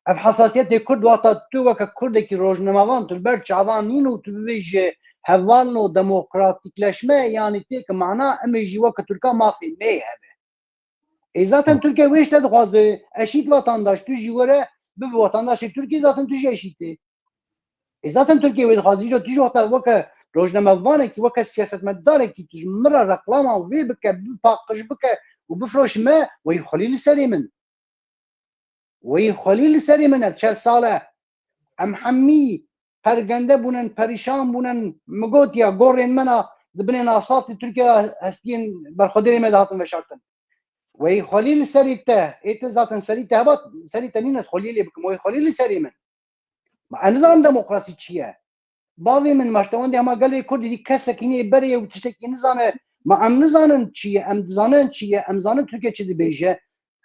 Ev hesasiyetê Kurd, wexta tu weke Kurdekî rojnamevan tu li ber çavan nîn û tu bibêjî hevalno demokratîkleşme, yanî têke mana, em ê jî weke Tirka mafê me hebe. Ê zaten Tirkiye wê ji te dixwaze, eşît vatandaş, tu jî were bibe vatandaşê Tirkiye, zaten tu jî eşît ê. Ê zaten Tirkiye wê dixwaze, îro tu jî wexta weke Rojnamevanekî weke siyasetmedarekî tu ji min re reklama wê bike, bipaqij bike û bifroşî me, wey xwelî li serê min. Wey xwelî li serê min ev çel sal e. Em hemî pergende bûnin, perîşan bûnin. Min gotiya gorên me na di binên asfaltê Tirkiye hestiyên berxwedêrê me de hatin veşartin. Wey xwelî li serî te, ê te zaten serî te heba, serî te nîne xwelî lê bikim. Wey xwelî li serê min. Ma ez nizanim demokrasî çi ye. Bavê min, ma ji te wendê hema gelê Kurd dî kesekî nê berê ye û tiştekî nizane. Ma em nizanin çi ye, em dizanin çi ye, em zanin Tirkiye çi dibêje.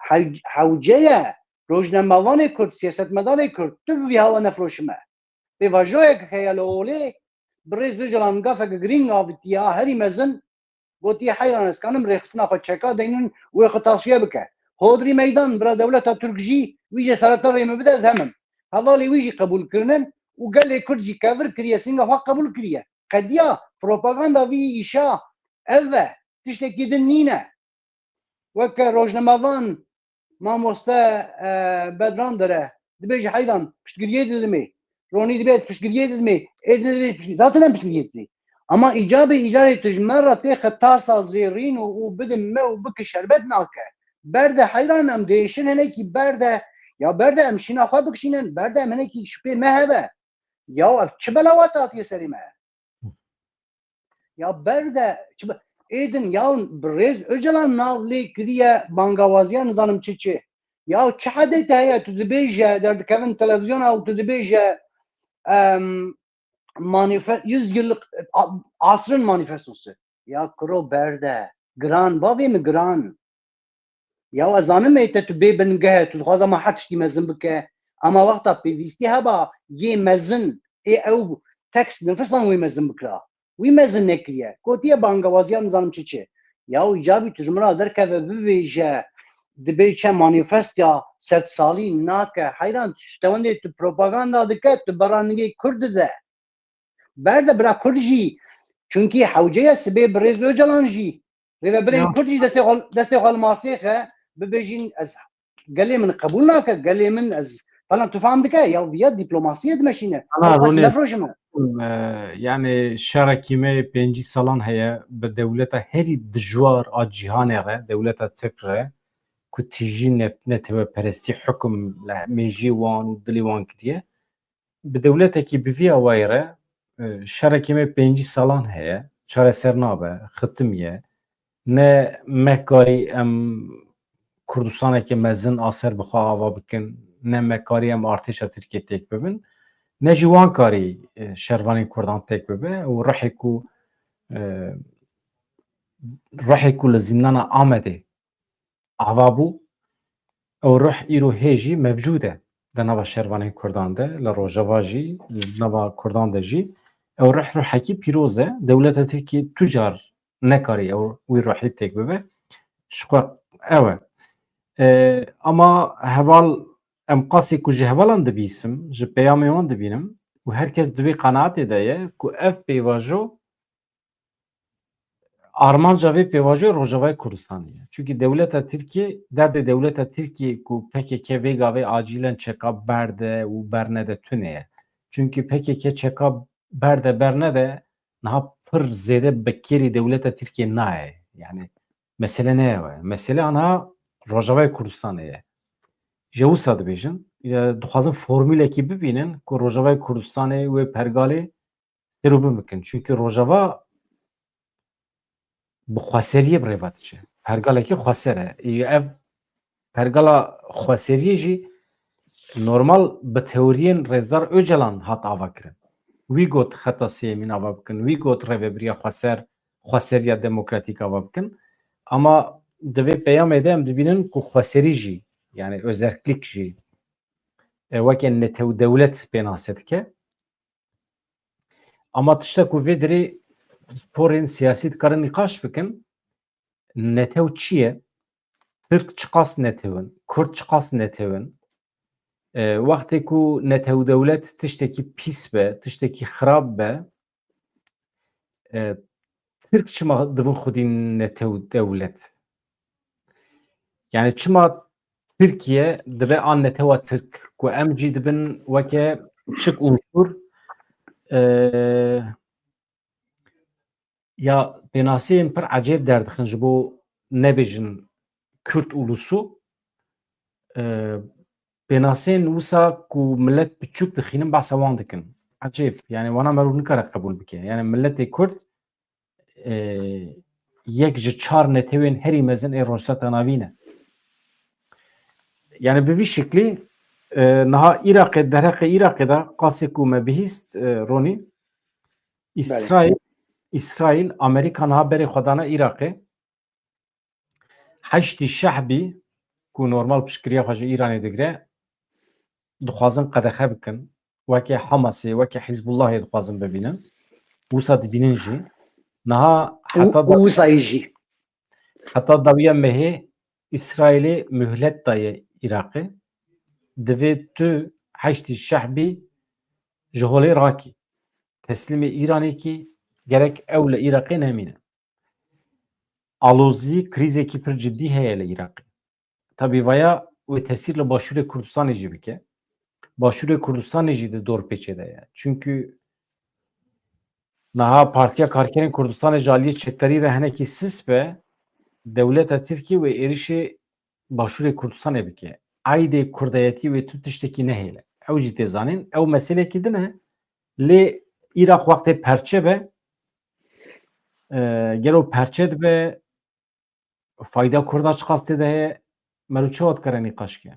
Hew-, hewce ye. Rojnamevanê Kurd, siyasetmedarê Kurd, tu bi vî hawa nefroşime. Pêvajoyek heye li olê, bi rêz Ocalan gafeke girîng avitiya, herî mezin, gotiye, heyran ez kanim rêxistina xwe çeka deynin wê xwe tasfiye bike. Hodrî Meydan, bira dewleta Tirk jî, wî cesareta rê min bide, ez hemim. Hevalê wî jî qebûl kirinin û gelê Kurd jî kevir kiriye, singa xwe qebûl kiriye. Qediya propaganda vî îşa ev e. Tiştekî din nîne. Weke rojnamevan mamoste, e, Bedran dere, dibêje, heyran, piştgiriyê didimê. Ronî dibê, ez piştgiriyê didimê. Ê didimê piştgiriyê. Zaten em piştgiriyê didê. Ama îcabê îcarê tu ji me re têxe tarsa zêrîn û, û bidin me û bike şerbet nake. Berde heyran em diêşin hinekî berde. Ya berde em şîna xwe bikişînin, berde em hinekî şupê me hebe. Ya ev çi bela wate hatiye serê me? Ya berde, çi be-, êdin ya bi rêz Ocalan nav lê kiriye bangawaziya nizanim çi çi. Ya çi hedê te heye, tu dibêje, derdikevin televizyona û tu dibêje, em, manifest-, yüz yıllık, a-, asrın manifestosu. Ya kuro berde, giran, bavê min giran. Ya ez zanim ê te tu bê bingeh e, tu dixwaza ma her tiştî mezin bike. Ama wexta pêvîstî heba yê mezin, ê ew tekst nifirsan wê mezin bikira. Wî mezin nekiriye. Gotiye bangewaziya nizanim çi çi. Ya îcabî tu ji min re derkeve bibêje, dibê çe manifest ya sed salî nake. Heyran, tu ji te wendê tu propaganda dike, tu beraningê Kurd dide. Berde bira Kurd jî. Çunkî hewce ye sibê bi rêz Ocalan jî. Rêvebirên Ya. Kurd jî destê xwe, destê xwe li masê xe, bibêjin ez gelê min qebûl nake, gelê min ez falan tu fam dike, ya viya diplomasiyê dimeşîne. Ana Ew qas Ronê, nefroşime. e, yani şerekî me pêncî salan heye bi dewleta herî dijwar a cîhanê re, dewleta Tirk re, ku tijî ne-, neteweperestî hukum li mêjî wan û dilê wan kiriye. Bi dewletekî bi vî awayî re, e, şerekê me pêncî salan heye, çareser nabe, xitimiye. Ne me karî em Kurdistaneke mezin a ser bi xwe ava bikin, ne me karî em artêşa Tirkiyê têk bibin, ne jî wan karî, e, şervanên Kurdan têk bibe û ruhê ku, e, ruhê ku li zîndana Amedê ava bû, ew ruh îro hê jî mevcûd e di nava şervanên Kurdan de, li Rojava jî, di nava Kurdan de jî. Ew ruh ruhekî pîroz e. Dewleta Tirkiyê tu car nekarî ew wî ruhî têk bibe. Ji xwe ew e. E, ama heval, em qasî ku ji hevalan dibîsim, ji peyamê wan dibînim û her kes di wê qenaetê de ye ku ev pêvajo armanca vê pêvajoyê Rojavayê Kurdistanê ye. Çunkî dewleta Tirkiyê, derdê dewleta Tirkiyê ku P K K vê gavê acîlen çeka berde û bernede tune ye. Çunkî P K K çeka berde bernede niha pir zêde bi kêrî dewleta Tirkiyê nayê. Yani mesele ne ye we. Mesele aniha Rojavayê Kurdistanê ye. Ji wisa dibêjin, ya dixwazin formûlekî bibînin ku Rojavayê Kurdistanê wê pergalê sero bibikin. Çunkî Rojava bi xweseriyê bi rêve diçe. Pergalekî xweser e. Ê, ev pergala xweseriyê jî normal bi teoriyên Rêzdar Ocalan hat ava kirin. Wî got xeta sêyemîn ava bikin, wî got rêvebiriya xweser, xweseriya demokratîk ava bikin. Ama di vê peyamê de em dibînin ku xweserî jî, yani özerklik jî, e, weke netew dewlet pênase dike. Ama tişta ku vê derê pisporên siyasî dikarin nîqaş bikin, netew çi ye? Tirk çiqas netew in? Kurd çiqas netew in? E, wextê ku netew dewlet tiştekî pîs be, tiştekî xirab be, e, Tirk çima dibin xwedî netew dewlet? Yani çima Tirkiye dibe a netewa Tirk ku em jî dibin weke çik unsur, e, Ya pênaseyên pir ecêb derdixin ji bo nebêjin Kurd ulusu. E, pênaseyên wisa ku millet piçûk dixînin behsa wan dikin. Ecêb. Yani wana merû nikare qebûl bike. Yani milletê Kurd, e, yek ji çar netewên herî mezin ê Rojhilata Navîn e. Yani bi vî şeklî, e, niha Iraqê, derheqê Iraqê de qasê ku me bihîst, e, Ronî, Îsraîl, Îsraîl, Amerîka niha berê xwe dane Iraqê. Heştî Şehbî ku normal piştgiriya xwe ji Îranê digire, dixwazin qedexe bikin. Weke Hamasê, weke Hizbullahê dixwazin bibînin. Wisa dibînin jî. Niha heta da- Wisayî jî. Heta dawiya mehê Îsraîlê muhlet daye Iraqê. Divê tu Heştî Şehbî ji holê rakî. Teslîmê Îranê kî, gerek ew li Iraqê nemîne. Alozî, krîzekî pir cidî heye li Iraqê. Tabî vaya wê tesîr li Başûrê Kurdistanê jî bike. Başûrê Kurdistanê jî di dorpêçê de ye. Çunkî niha Partiya Karkerên Kurdistanê ji aliyê çekdarî ve hinekî sis be, dewleta Tirkiyê wê êrişê Başûrê Kurdistanê bike. Aydê kurdayetî wê tu tiştekî nehêle. Ew jî tê zanîn. Ew meselekî din e. Lê Iraq wextê perçe be, e, gelo perçe dibe, fayda Kurda çiqas tê de heye, mero çawa dikare nîqaş ke?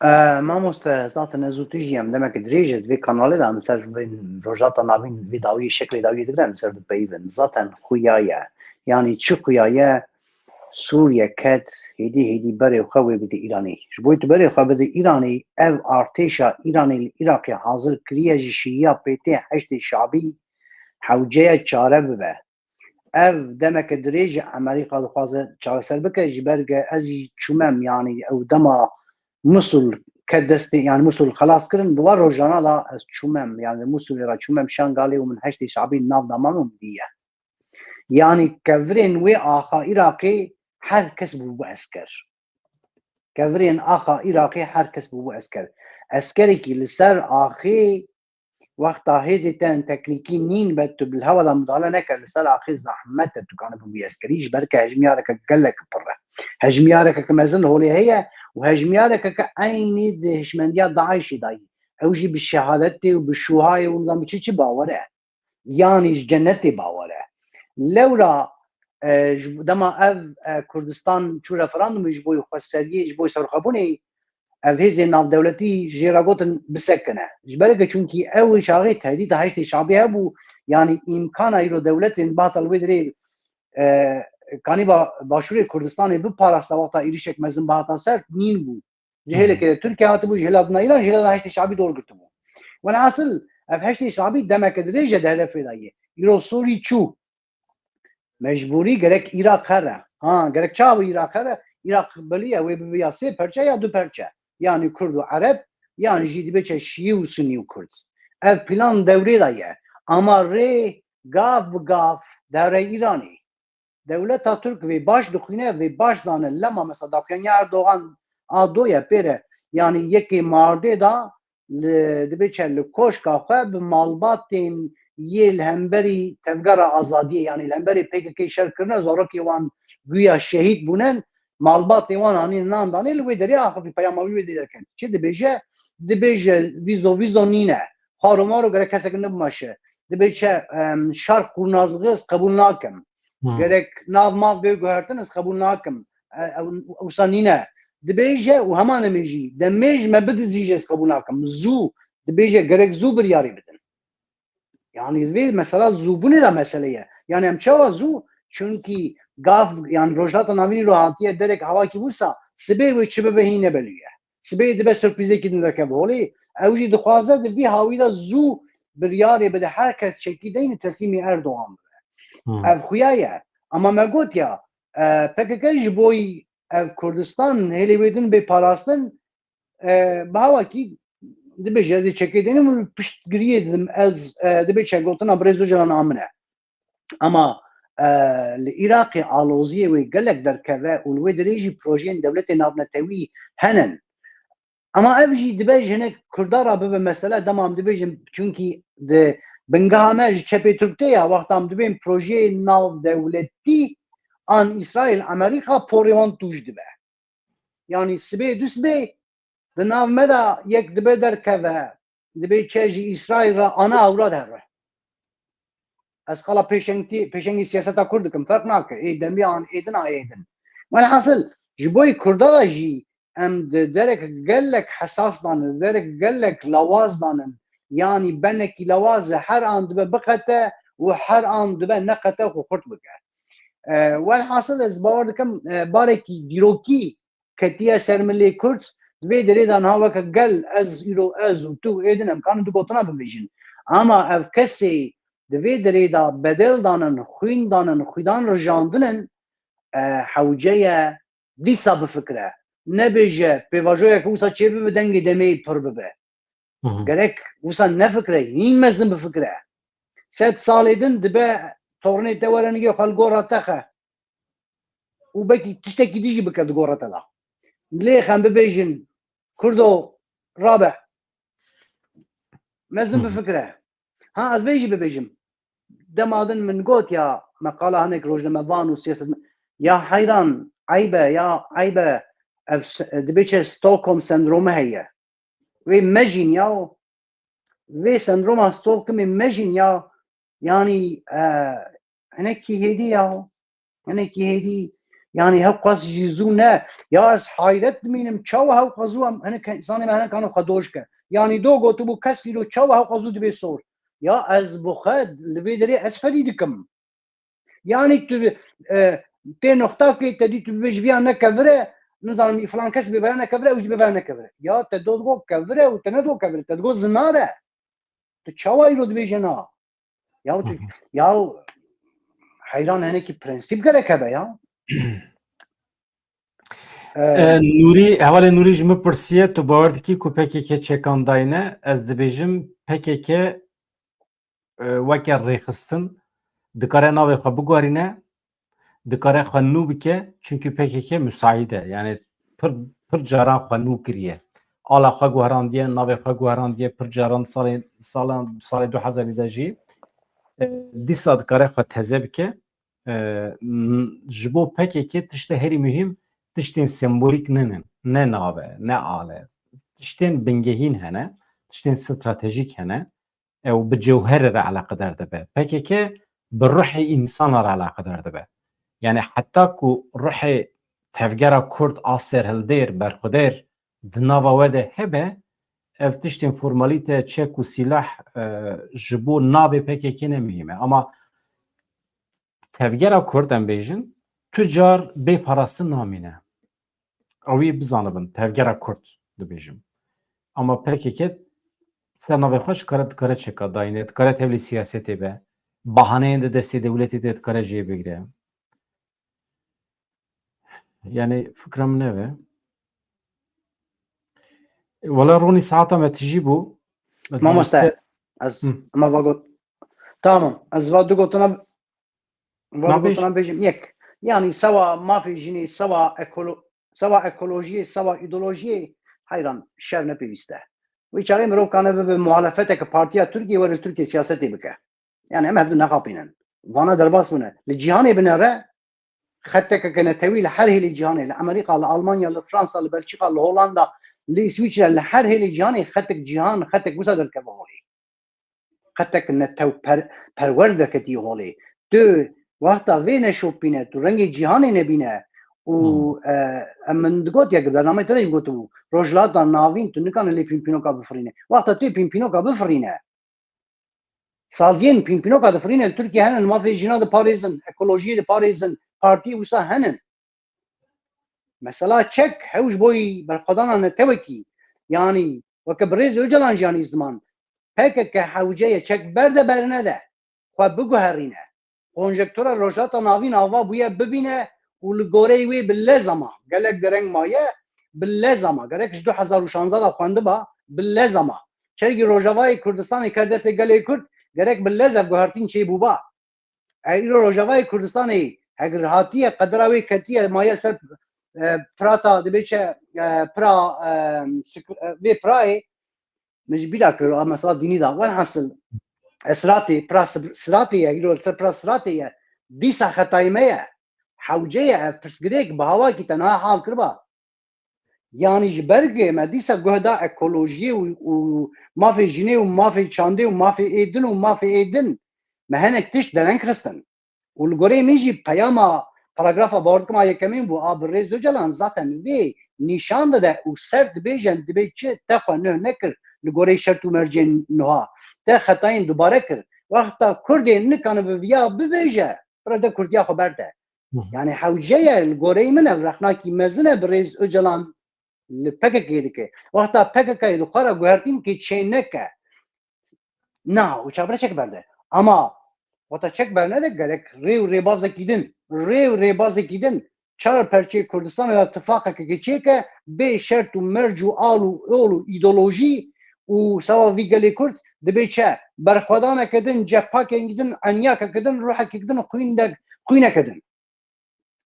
E, mamoste, zaten ez û tu jî em demek dirêj e di vê kanalê de em ser vê Rojhilata Navîn vê dawî şeklê dawî digre em ser dipeyivin. Zaten xuya ye. Yanî çi xuya ye? Sûriye ket, hêdî hêdî berê xwe wê bide Îranê. Ji bo tu berê xwe bide Îranê, ev artêşa Îranê li Iraqê hazir kiriye ji şiyiya pêtê Heşdê Şabî hewceya çare bibe. Ev demeke dirêj e, Amerîka dixwaze çareser bike, ji ber ge ez jî çûmem, yanî ew dema Musul ket destê, yanî Musul xelas kirin, di wan rojana de ez çûmem, yanî li Musulê re çûmem Şengalê û min Heşdê Şabî nav da mam û min dîye. Yanî kevirên wê axa Iraqê her kes bûbû esker. Kevirên axa Iraqê her kes bûbû esker. Eskerekî li ser axê wexta hêzê te yên teknîkî nîn be, tu bi hewa de midale neke, li ser axê zehmet e tu kanî bibî eskerî, ji ber ke hejmiyareke gelek pir e. Hejmiyareke ke mezin li holê heye û hejmiyareke ke eynî di hişmendiya DAIŞê de yî. Ew jî bi şehadetê û bi şûhayê û nizam bi çi çi bawer e. Yanî ji cenetê bawer e. Lewra, e, ji, dema ev, e, Kurdistan çû referandumê ji bo xweseriyê, ji bo serxwebûnê, ev hêzên navdewletî jê re gotin bisekine. Ji ber ke çunkî ew çaxê tehdîta Heşdê Şabî hebû, yanî îmkana îro dewletên bihata li wê dirê, e, kanî ba-, Başûrê Kurdistanê biparasta wexta êrişek mezin bihata ser nîn bû. Ji hêlekê de Tirkiye hatibû, ji hêla din Îran, ji hêla din Heşdê Şabî dor girtibû. Welhasil, ev Heşdê Şabî demeke dirêj e di hedefê de ye. Îro Sûrî çû. Mecbûrî gerek Iraq here. Ha, gerek çawa Iraq here? Iraq biliye wê bibiya sê perçe ya du perçe. Yanî Kurd û Ereb, yanî jî dibe çe Şîî û Sunî û Kurd. Ev plan dewrê de ye. Ama rê gav bi gav dewrê Îranê. Dewleta Tirk vê baş dixwîne, vê baş zane. Lema mesela daxuyaniya Erdogan a do ye pêre. Yanî yekê mardê da li, dibe çe li koşka xwe bi malbatên yê li hemberî Tevgera Azadiyê, yanî li hemberî P K K şer kirine, zarokê wan guya şehîd bûnen, malbatê wan anîn nan danê li wê derê axifî peyama wî wê dê derket. Çi dibêje? Dibêje vîzo vîzo nîne. Xwar û mar û gerek kesek nebimeşe. Dibê çi, em, şer qûrnazlixê ez qebûl nakim. Hmm. Gerek nav mav bê guhertin ez qebûl nakim. E, ew, ewsa nîne. Dibêje û heman em ê jî. Demê ji me bidizîje ez qebûl nakim. Zû. Dibêje gerek zû biryarê bidin. Yanî vê mesela zûbûnê de mesele ye. Yanî em çawa zû? Çunkî gav, yanî Rojhilata Navînî ro hatiye derek hawakî wisa, sibê wê çi bibe hîn nebelû ye. Sibê dibe surprîzekî din derkeve holê. Ew jî dixwaze di vî hawî de zû biryarê bide, her kes çekî deyne teslîmî Erdogan bibe. Hmm. Ev xuya ye. Ama me got ya, e, P K K ji boyî ev Kurdistan hêlê wê din bê parastin, e, bi hawakî dibêje ez ê çekê deynim û piştgiriyê didim, ez, e, dibê çekgotina Birêz Ocalan a min e. Ama, e, li Iraqê aloziyê wê gelek derkeve û li wê derê jî projeyên dewletê navnetewî henin. Ama ev jî dibe ji hinek Kurda re bibe mesele, dema em dibêjin, çunkî di Bingeha me ji çepê Tirk tê ya, wexta em dibên projeyê navdewletî an Îsraîl, Amerîka porê wan tûj dibe. Yanî sibê du sibê di nav me de yek dibe derkeve, dibê çe ji Îsraîl re ana ewra dihere. Ez qala pêşengtî, pêşengî siyaseta Kurd dikim, ferq nake. Ê demê an ê din a ê din. Welhasil, ji bo yê Kurda de jî em di derek gelek hesas danin, derek gelek lawaz danin. Yanî benekî lawaz e, her an dibe biqete û her an dibe neqete xwe xurt bike. E, welhasil ez bawer dikim, e, barekî dîrokî ketiye ser milê Kurd, di vê derê de niha weke gel ez, îro ez û tu û ê din em kanin du gotina bibêjin. Ama ev kesê di vê derê de bedel danin, xwîn danin, xwîdan rijandinin, e, hewce ye dîsa bifikire. Nebêje, pêvajoyeke wisa çêbibe, dengê demê pir bibe. Gerek wisa nefikire, hîn mezin bifikire. Sed salê din dibe tornê te were nigê xwe li gora te xe. Û belkî tiştekî dî jî bike di gora te de. Lê xem bibêjin, Kurdo, rabe. Mezin bifikire. Ha, ez vê jî bibêjim. Dema din min got ya, me qala hinek rojnamevan û siyaset, ya heyran, eyb e, ya eyb e, ev s-, dibê çi Stockholm sendromê heye. Wê mejîn ya, vê sendroma Stockholmê mejîn ya, yanî, e, hinekî hêdî ya, hinekî hêdî, yanî hewqas jî zû ne. Ya ez hayret dimînim, çawa hewqas zû em, hinek, insanê me hinek hano xwe doj ke. Yanî do gotibû, kes îro çawa hewqas zû dibe sor. Ya ez bi xwe li vê derê ez fedî dikim. Yanî tu, e, tê noxtakê te dî tu bibêjî viya ne kevir e, nizanim filan kes bê veya ne kevir e, ew jî bê veya ne kevir e. Ya te do digo kevir e û te ne digo kevir e, te digo zinar e. Tu çawa îro dibêje na? Ya tu, ya heyran, hinekî prensîp gerek hebe ya. E, Nûrî, hevalê Nûrî ji min pirsiye, tu bawer dikî ku P K K çekan dayne? Ez dibêjim P K K, e, weke rêxistin dikare navê xwe biguherîne, dikare xwe nû bike, çunku P K K musaîd e. Yani pir, pir caran xwe nû kiriye. Ala xwe guherandiye, navê xwe guherandiye, pir caran salê, salan, salê du hezarî de jî, e, dîsa dikare xwe teze bike. E, n-, ji bo P K K tiştê herî muhîm tiştên sembolîk ninin. Ne nav e, ne al e. Tiştên bingehîn hene, tiştên stratejîk hene. Ew bi cewherê re eleqedar dibe. P K K bi ruhê însana re eleqedar dibe. Yani heta ku ruhê tevgera Kurd a serhildêr, berxwedêr di nava we de hebe, ev tiştên formalîte, çek û sîlah, e, ji bo navê P K K ne muhîm e. Ama tevgera Kurd, em bêjin, tu car bê parastin namîne. Ew ê bizanibin, tevgera Kurd dibêjim. Ama P K K ser navê xwe ji kare, dikare çeka dayîne, dikare tevlî siyasetê be, bahaneyên di destê dewletê de dikare jê bigire. Yani fikra min ev e. Wala Ronî, saeta me tijî bû. Mamoste, se- ez Hı. me va got. Tamam, ez va du gotina, va du Nabêj. gotina bêjim. Yek, yani sewa mafê jinê, sewa ekolo-, sewa ekolojiyê, sewa îdeolojiyê, heyran, şer ne pêwîst e. Wî çaxê mirov kane bibe muhalefeteke partiya Tirkiyê were Tirkiye siyasetê bike. Yani em hevdu nexapînin. Vana derbas bûne. Li cîhanê binere, xetekeke netewî li her hêlê cîhanê, li Amerîka, li Almanya, li Fransa, li Belçîka, li Holanda, li Îswîçre, li her hêlê cîhanê xetek cîhan, xetek wisa derkeve holê. Xetek netew per-, perwer derketî holê. Tu wexta vê neşopîne, tu rengê cîhanê nebîne û, Hmm. e, em min digot, yek bernameyê te de jî gotibû, Rojhilata Navîn, tu nikane lê pînpînoka bifirîne. Wexta tu pînpînoka bifirîne, saziyên pînpînoka difirîne li Tirkiye hene, li mafê jina diparêzin, ekolojiyê diparêzin, partiyê wisa hene. Mesela çek hew ji bo yî berxwedana netewekî, yanî weke birêz Ocalan jî anî ziman, P K K hewce ye çek berde bernede, xwe biguherîne. Konjektura Rojhilata Navîn ava bûye bibîne û li goreyê wê bi lez ama, gelek dereng maye, bi lez ama. Gerek ji du hezar û şanzde de xwendiba, bi lez ama. Çergî Rojavayê Kurdistanê ker destê gelê Kurd, gerek bi lez ev guhertîn çêbûba. E, îro Rojavayê Kurdistanê heger hatiye, qedera wê ketiye, maye ser, e, pirata, dibê çi, e, pira, e, sik-, e, vê pirayê, min ji bîra kir, a mesela dînî da. Welhasil, Esratê, pira sib-, siratê ye, îro li ser pira siratê ye. Dîsa xetayê me ye. Hewce ye, ev pirsgirêk bi hawakî te niha hal kiriba. Yanî ji ber ku me dîsa guh da ekolojiyê û, û mafê jinê û mafê çandê û mafê êdin û mafê êdin, me hinek tişt dereng xistin. Û li goreyê min jî peyama paragrafa bawer dikim a yekemîn bû, a birêz Ocalan zaten vê nîşan dide û ser dibêje, dibê çi te xwe nuh nekir li goreyê şert û mercên nuha. Te xetayên dubare kir. Wexta Kurdê nikane bi viya bibêje, pira de Kurdiya xwe berde. Hı hı. Yani hewce ye, li goreyê min ev rexnakî mezin e birêz Ocalan li P K K dike. Wexta P K K li xwe re guhertî bike çê neke. Na, û çavre çek berde. Ama wexta çek bernede gerek rê û rêbazekî din. Rê û rêbazekî din. Çar perçeyê Kurdistanê de tifaqeke çêke bê şert û merc û al û ol û îdeolojî û sewa vî gelê Kurd dibê çi? Berxwedaneke din, cepakekî din, enyakeke din, ruhekî din, xwîndek-, xwîneke din.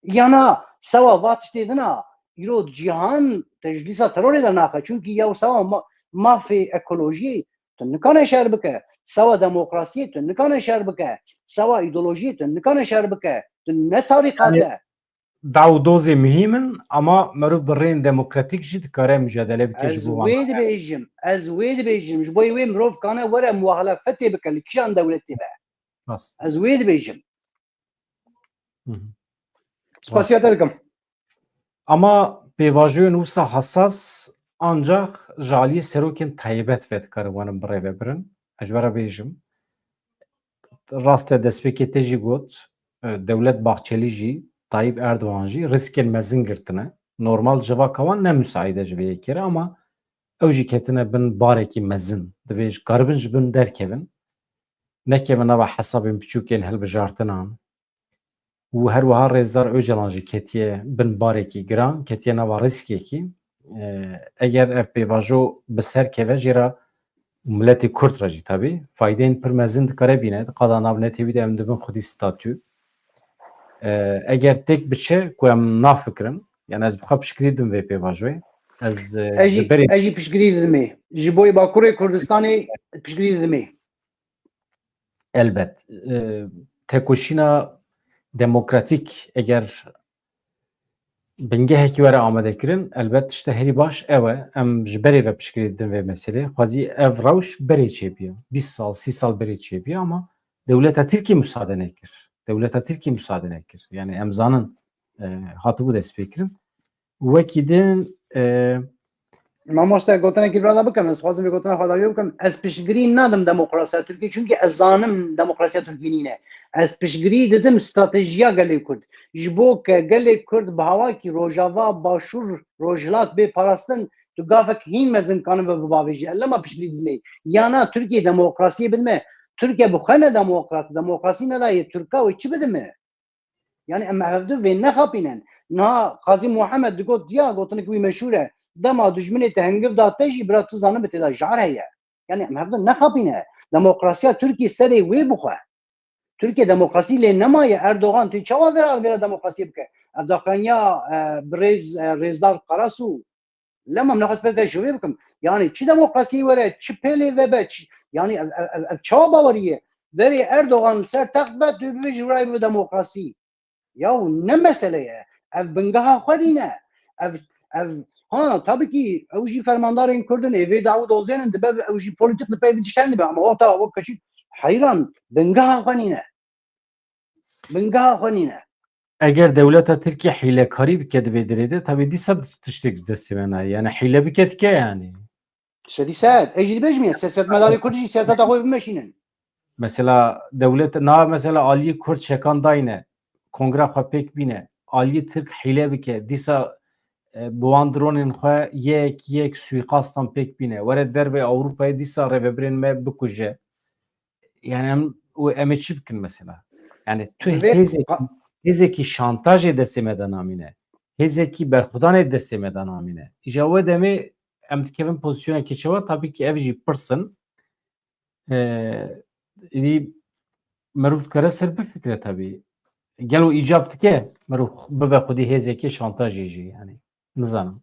Yana sewa va tiştê din a, îro cîhan teclîsa terorê de naxe. Çunkî ya sewa ma-, mafê ekolojiyê tu nikane şer bike. Sewa demokrasiyê tu nikane şer bike. Sewa îdeolojiyê tu nikane şer bike. Tu ne tarîqat Yani e. Daw dozê muhîm in, ama meriv bi rêyên demokratîk jî dikare mujadele bike Ez ji bo wan. Wê dibêjim, ez wê dibêjim. Ji bo wê mirov kane were muhalefetê bike li kîjan dewletê be. Rast. Ez wê dibêjim. Hı hı. Spasiya te dikim. Ama pêvajoyên wisa hesas ancak ji aliyê serokên taybet ve dikarin werin birêve birin. Ez ji we re bêjim. Rast e, destpêkê te jî got, e, Dewlet Bahçelî jî, Tayyip Erdogan jî riskên mezin girtine. Normal civaka wan ne müsaîd e ji vê yekê re, ama ew jî ketine bin barekî mezin. Divê ji karibin ji bin derkevin. Nekevin nava hesabên piçûkên hilbijartinan. Û her wiha Rêzdar Ocalan jî ketiye bin barekî giran, ketiye nava riskekî. E, eger ev pêvajo bi ser keve jê re û miletê Kurd re jî tabî faydeyên pir mezin dikare bîne. Di qada navnetewî de em dibin xwedî statû. E, eger têk biçe ku em nav bikirin, yani ez bi xwe piştgirî didim vê pêvajoyê. Ez, e, Ez jî, li berê ez jî piştgirî didimê. Ji bo yê Bakurê Kurdistanê piştgirî didimê. Elbet. E, tekoşîna demokratîk eger bingehekî were amadekirin, elbet tişta herî baş ew e. Em ji berê ve piştgirî didin vê meselê. Xwezî ev rewş berê çêbiya. Bîst sal, sî sal berê çêbiya, ama dewleta Tirkî musade nekir. Dewleta Tirkî musade nekir. Yani em zanin, e, hatibû destpêkirin. Wekî din, e, Mamoste, gotinekî vira de bikim, ez dixwazim vê gotina xwe dawî bikim. Ez piştgirî nadim demokrasiya Tirkiyê, çunkî ez zanim demokrasiya Tirkiyê nîne. Ez piştgirî didim stratejiya gelê Kurd. Ji bo ke gelê Kurd bi hawakî Rojava, Başûr, Rojhilat bê parastin, tu gavek hîn mezin kanibe bibavêjî. Ez lema piştgirî didimê. Ya na Tirkiye demokrasiyê bidime. Tirkiye bi xwe ne demokrat, demokrasî nedayê Tirka wê çi bidime? Yani em hevdu vê nexapînin. Niha Qazî Muhammed digot, diya gotinik wî meşhûr e. Dema dijminê te hingiv da te jî, bira tu zanibî tê de jar heye. Yani em hevdu nexapîne. Demokrasiya Tirkiye serê wê bixwe. Tirkiye demokrasî lê nemaye. Erdogan tu çawa vêra, vêra demokrasiyê bike? Ev daxuyaniya, e, birêz, e, Rêzdar Karasu. Lema min xwest pir te şivê bikim. Yani çi demokrasiyê were, çi pêlê vebe, çi, yani ev, ev, ev, ev çawa bawerî ye? Verê Erdogan li ser text be, tu bibêjî wira bibe demokrasî. Ya ne mesele ye. Ev bingeha xwe nîne. Ev, ev, ha, tabii ki ew jî fermandarên Kurd in, ê vê dawî dozênin, dibe ew jî polîtîk li pey vê tiştên dibe. Ama wexta wek keşî heyran, bingeha xwe nîne. Bingeha xwe nîne. Eger dewleta Tirkiye hîlekarî bike di vê dirê de, tabii dîsa tiştek ji destê me nayê. Yani hîle bike dike yani. Sedî sed. Ez jî dibêjim ya, siyasetmedarê Kurd jî siyaseta xwe bimeşînin. Mesela dewlet, na mesela aliyê Kurd çekan dayne, kongre xwe pêk bîne, aliyê Tirk hîle bike, dîsa, e, bi wan dronên xwe yek yek suîqastan pêk bîne, were dervê Ewropayê dîsa rêvebirên me bikuje. Yani em, û em ê çi bikin mesela? Yani tu Divê hêzekî, pa- hêzekî şantajê destê me de namîne. Hêzekî berxwedanê destê me de namîne. Îja we demê em dikevin pozisyonekê çawa? Tabii ki ev jî pirs in. Ee, îdî meriv dikare ser bifikre tabii. Gelo îcab dike meriv bibe xwedî hêzekê şantajê jî yani. Nizanim.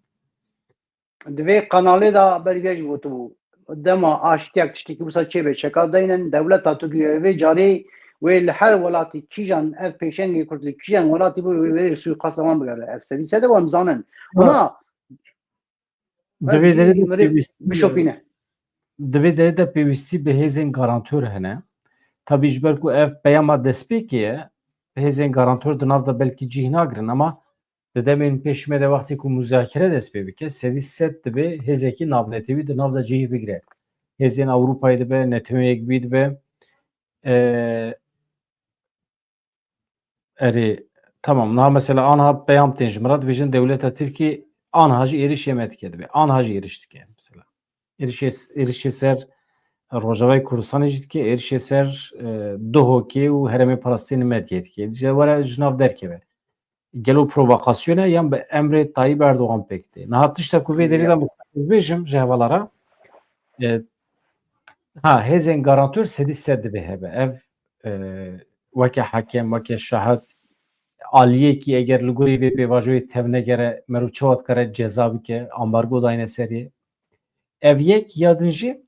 Di vê kanalê de berî vê jî gotibû, dema aştiyak tiştekî wisa çêbe çeka deynin, dewleta Tirkiyê vê carê wê li her welatî kîjan ev pêşengê Kurd li kîjan welatî bû wê wê suîqasta wan bigere. Ev sedî sede wan zanin. Ama Divê derê de pêwîstî bişopîne. Divê derê de pêwîstî bi hêzên garantör hene. Tabî ji ber ku ev peyama destpêkê ye, hêzên garantör di nav de belkî cih nagirin, ama di demên pêş me de wextê ku muzakere dest pê bike, sedî sed dibe hêzekî navnetewî di nav de cihê bigire. Hêzên Ewropayê dibe, Netewên Yekbûyî dibe. E, Erê, tamam. Niha mesela anha peyam tên ji min re dibêjin dewleta Tirkî anha jî êrişê me dike dibe. Anha jî êriş dike mesela. Êrişê, êrişê ser Rojavayê Kurdistanê jî dike, êrişê ser e, Duhokê û herêmê Palestînê Medyê dike. Dije were ji nav derkeve. Gelo provokasyon e yan bi emrê Tayyip Erdogan pêk tê? Niha tişta ku vê derê de bibêjim ji hevala re, e, ha, hêzên garantör sedî sed divê hebe. Ev e, weke hekem, weke şahid, aliyekî eger li gorî vê pêvajoyê tevnegere, meriv çawa dikare ceza bike, ambargo dayne serê. Ev yek, ya din jî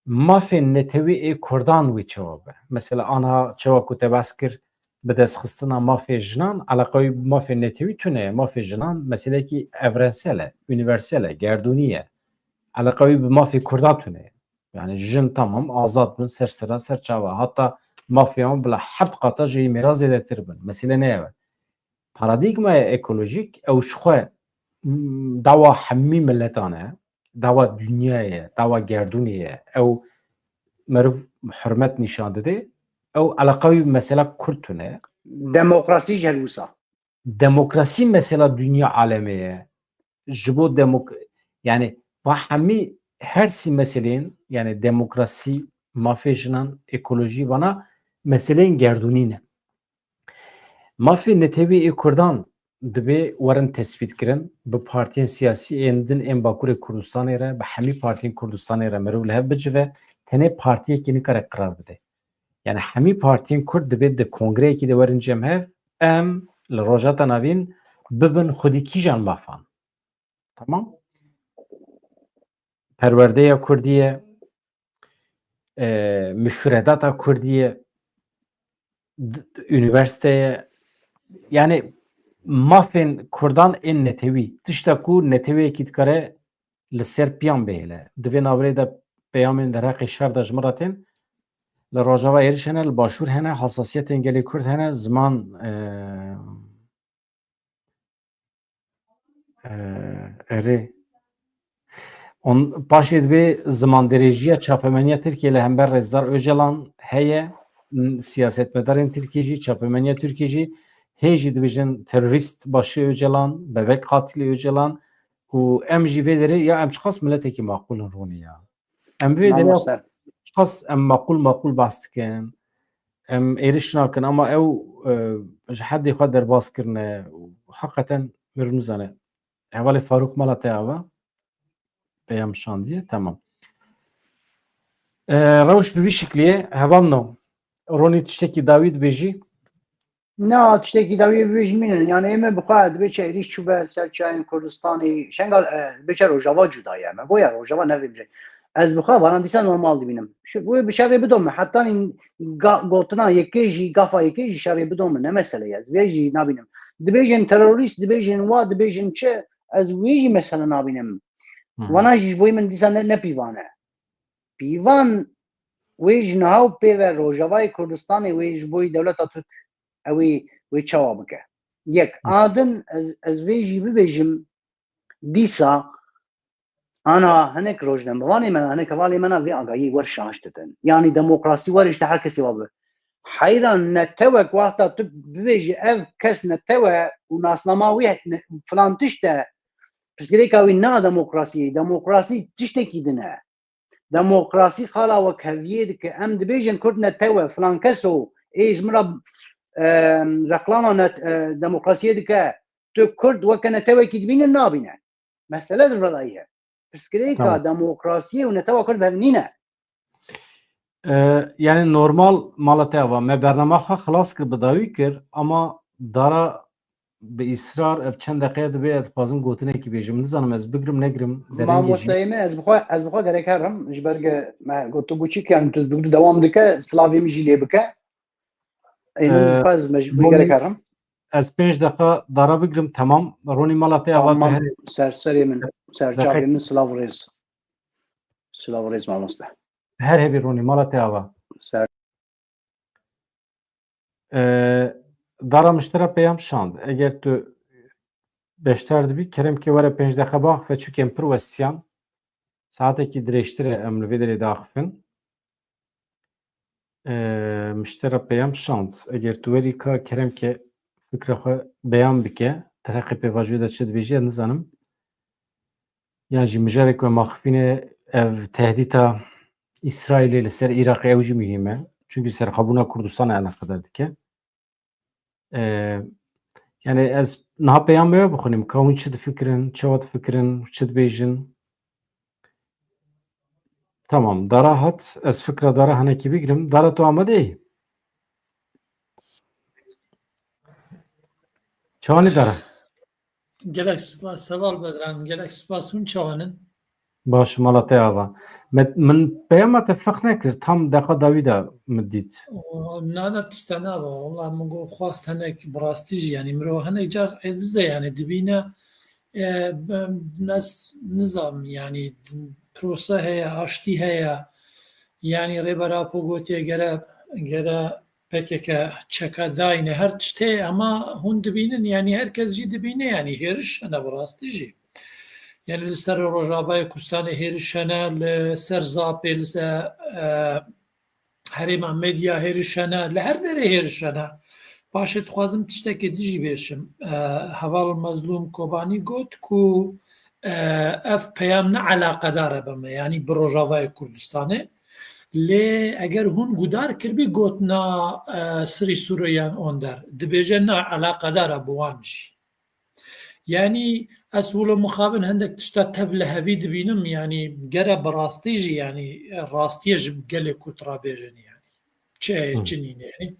mafên netewî ê Kurdan wê çawa be. Mesela anha çawa ku te behs kir bi destxistina mafê jinan, eleqa wî bi mafên netewî tune ye. Mafê jinan meselekî evrensel e, unîversel e, gerdûnî ye. Eleqa wî bi mafê Kurdan tune ye. Yani jin tamam azad bin, ser sera ser çava. Hatta mafê wan bila heft qata ji yê mêra zêdetir bin. Mesele ne ye. Paradîgmaya ekolojîk ew ji xwe, m, dawa hemî miletan e, dawa dinyayê ye, dawa gerdûnê ye. Ew meriv hurmet nîşan dide, ew eleqa wî mesela Kurd tune. Demokrasî jî her wisa. Demokrasî mesela dinya alemê ye. Ji bo demok-, yani va hemî her sî meselên, yani demokrasî, mafê jinan, ekolojî, vana meseleyên gerdûnî ne. Mafê netewî ê Kurdan dibê werin tespîtkirin bi partiyên siyasî ên din ên Bakurê Kurdistanê re, bi hemî partiyên Kurdistanê re meriv li hev bicive, tenê partiyekî nikare qerar bide. Yani hemî partiyên Kurd dibê di kongreyekî de werin cem hev, em li Rojhilata Navîn bibin xwedî kîjan mafan. Tamam? Perwerdeya Kurdî ye, e, mufredata Kurdî ye, d-, d-, unîversîte ye. Yani mafên Kurdan ên netewî, tişta ku neteweyekî dikare li ser piyan bihêle. Di vê navirê de peyamên derheqê şer de ji min re tên. Li Rojava êriş hene, li Başûr hene, hasasiyetên gelê Kurd hene, ziman, e, e, erê. On, paşê dibê zimandirêjiya çapemeniya Tirkiyê li hember Rêzdar Ocalan heye, n-, siyasetmedarên Tirkiyê jî, çapemeniya Tirkiyê jî hê jî dibêjin terorîst Başê Ocalan, bebek qatilê Ocalan û em jî vê derê ya em çiqas miletekî maqûl in Ronî ya. Em vê derê Mamoste. Çiqas em maqûl maqûl behs dikin. Em êriş nakin ama ew, e, ji hedê xwe derbas kirine. Heqeten meriv nizane. Hevalê Farûq mala te ava. Peyam şandiye. Tamam. E, rewş bi vî şikliyê hevalno. Ronî tiştekî dawî dibêjî? Na, tiştekî dawî bibêjî mînin. Yani ê me bi xwe dibê çi êrîş çûbe ser çiyayên Kurdistanê. Şengal, e, dibê çi Rojava cuda ye. Me goya Rojava nevê bije. Ez bi xwe vana dîsa normal dibînim. Şu, wê bi şerê bidome. Hetanî ga-, gotina yekê jî, gafa yekê jî şerê bidome. Ne mesele ye. Ez vê jî nabînim. Dibêjin terorîst, dibêjin wa, dibêjin çi. Ez wê jî mesele nabînim. Hı hı. Vana jî ji bo min dîsa ne, ne pîvan e. Pîvan wê ji niha û pê ve Rojavayê Kurdistanê wê ji bo dewleta Tirk ew ê wê çawa bike? Yek. Hı. A din ez, ez vê jî bibêjim dîsa ana hinek rojnamevanê me, hinek hevalê me na vê agahiyê wer şaş didin. Yanî demokrasî wer işte her kesê wa bi. Heyran netewek wexta tu bibêjî ev kes netewe û nasnama wî ne, filan tişt e, pirsgirêka wî na demokrasiyê, demokrasî tiştekî din e. Demokrasî xala wekheviyê dike. Em dibêjin Kurd netewe, filan kes o, ê ji min re, e, reklama net, e, demokrasiyê dike. Tu Kurd weke netewekî dibîne, nabîne. Mesele ji vira ye. Pirsgirêka Tamam. demokrasiyê û netewa Kurd bi hev nîne. E, yani normal mala te ava. Me bernama xwe xilas kir, bi dawî kir, ama dara Bi îsrar ev çend deqeya dibe ez dixwazim gotinekî bêjim. Nizanim ez bigrim negrim derengê jî. Mamosteyê me, ez bixwe, ez bixwe gerek herim. Ji ber ge me gotibû çi kiyan tu dûr dewam dike, silavê min jî lê bike. Ê min Ee, dixwaz me ji Ronî, gerek herim. Ez pênc deqa dara bigrim, temam. Ronî mala te ava te Tamam, her ser serê min, ser çavê deqek min, silav û rêz. Silav û rêz mamoste. her hebî Ronî mala te ava. Ser Ee, Dara miştera peyam şand. Eger tu beşdar dibî, kerem ke were pênc deqa baxfe, çûkên pir westiyan. Saetekî dirêjtir e, em li vê derê diaxifin. Ee, miştera peyam şand. Eger tu werî ka kerem ke fikra xwe beyan bike, derheqê pêvajoyê de çi dibêje, nizanim. Yan jî mijarek we maxifîne ev tehdîta Îsraîlê li ser Iraqê ew jî muhîm e. Çunkî serxwebûna Kurdistanê eleqedar dike. Ee, yani ez niha peyamê we bixwînim, ka hûn çi difikirin, çawa difikirin, çi dibêjin? Tamam, Dara hat, ez fikra Dara hinekî bigrim. Dara, tu amade yî? Çawanî Dara? Gelek spas, Heval Bedran, gelek spas, hûn çawan in? Baş, mala te ava. Me, min peyama te ferq nekir, tam deqa dawî de min dît. O, na, na, tişta nava. Wala min got xwast hinek bi rastî jî, yanî mirov hinek car êdiz e, yanî dibîne, e, be-, ez nizam, yanî prose heye, aştî heye, yanî Rêber Apo gotiye gere, gere P K K çeka dayne, her tişt heye, ama hûn dibînin, yanî her kes jî dibîne, yanî hêriş hene bi rastî jî. Yanî li ser Rojavayê Kurdistanê hêriş hene, li ser Zapê, li ser, e, herêma Medya hêriş hene, li her derê hêriş hene. Paşê dixwazim tiştekê din jî bêjim. E, Heval Mezlûm Kobanî got ku, e, ev peyam ne eleqedar e bi me, yanî bi Rojavayê Kurdistanê. Lê eger hûn guhdar kiribî gotina, e, Sirî Sûreyan Onder, dibêje na, eleqedar e bi wan jî. Yanî ez wilo mixabin hindek tişta tev li hevî dibînim, yanî gere bi rastî jî, yanî rastiyê ji gelê Kurd re bêjin, yanî çi heye, Hı. çi nîne, yanî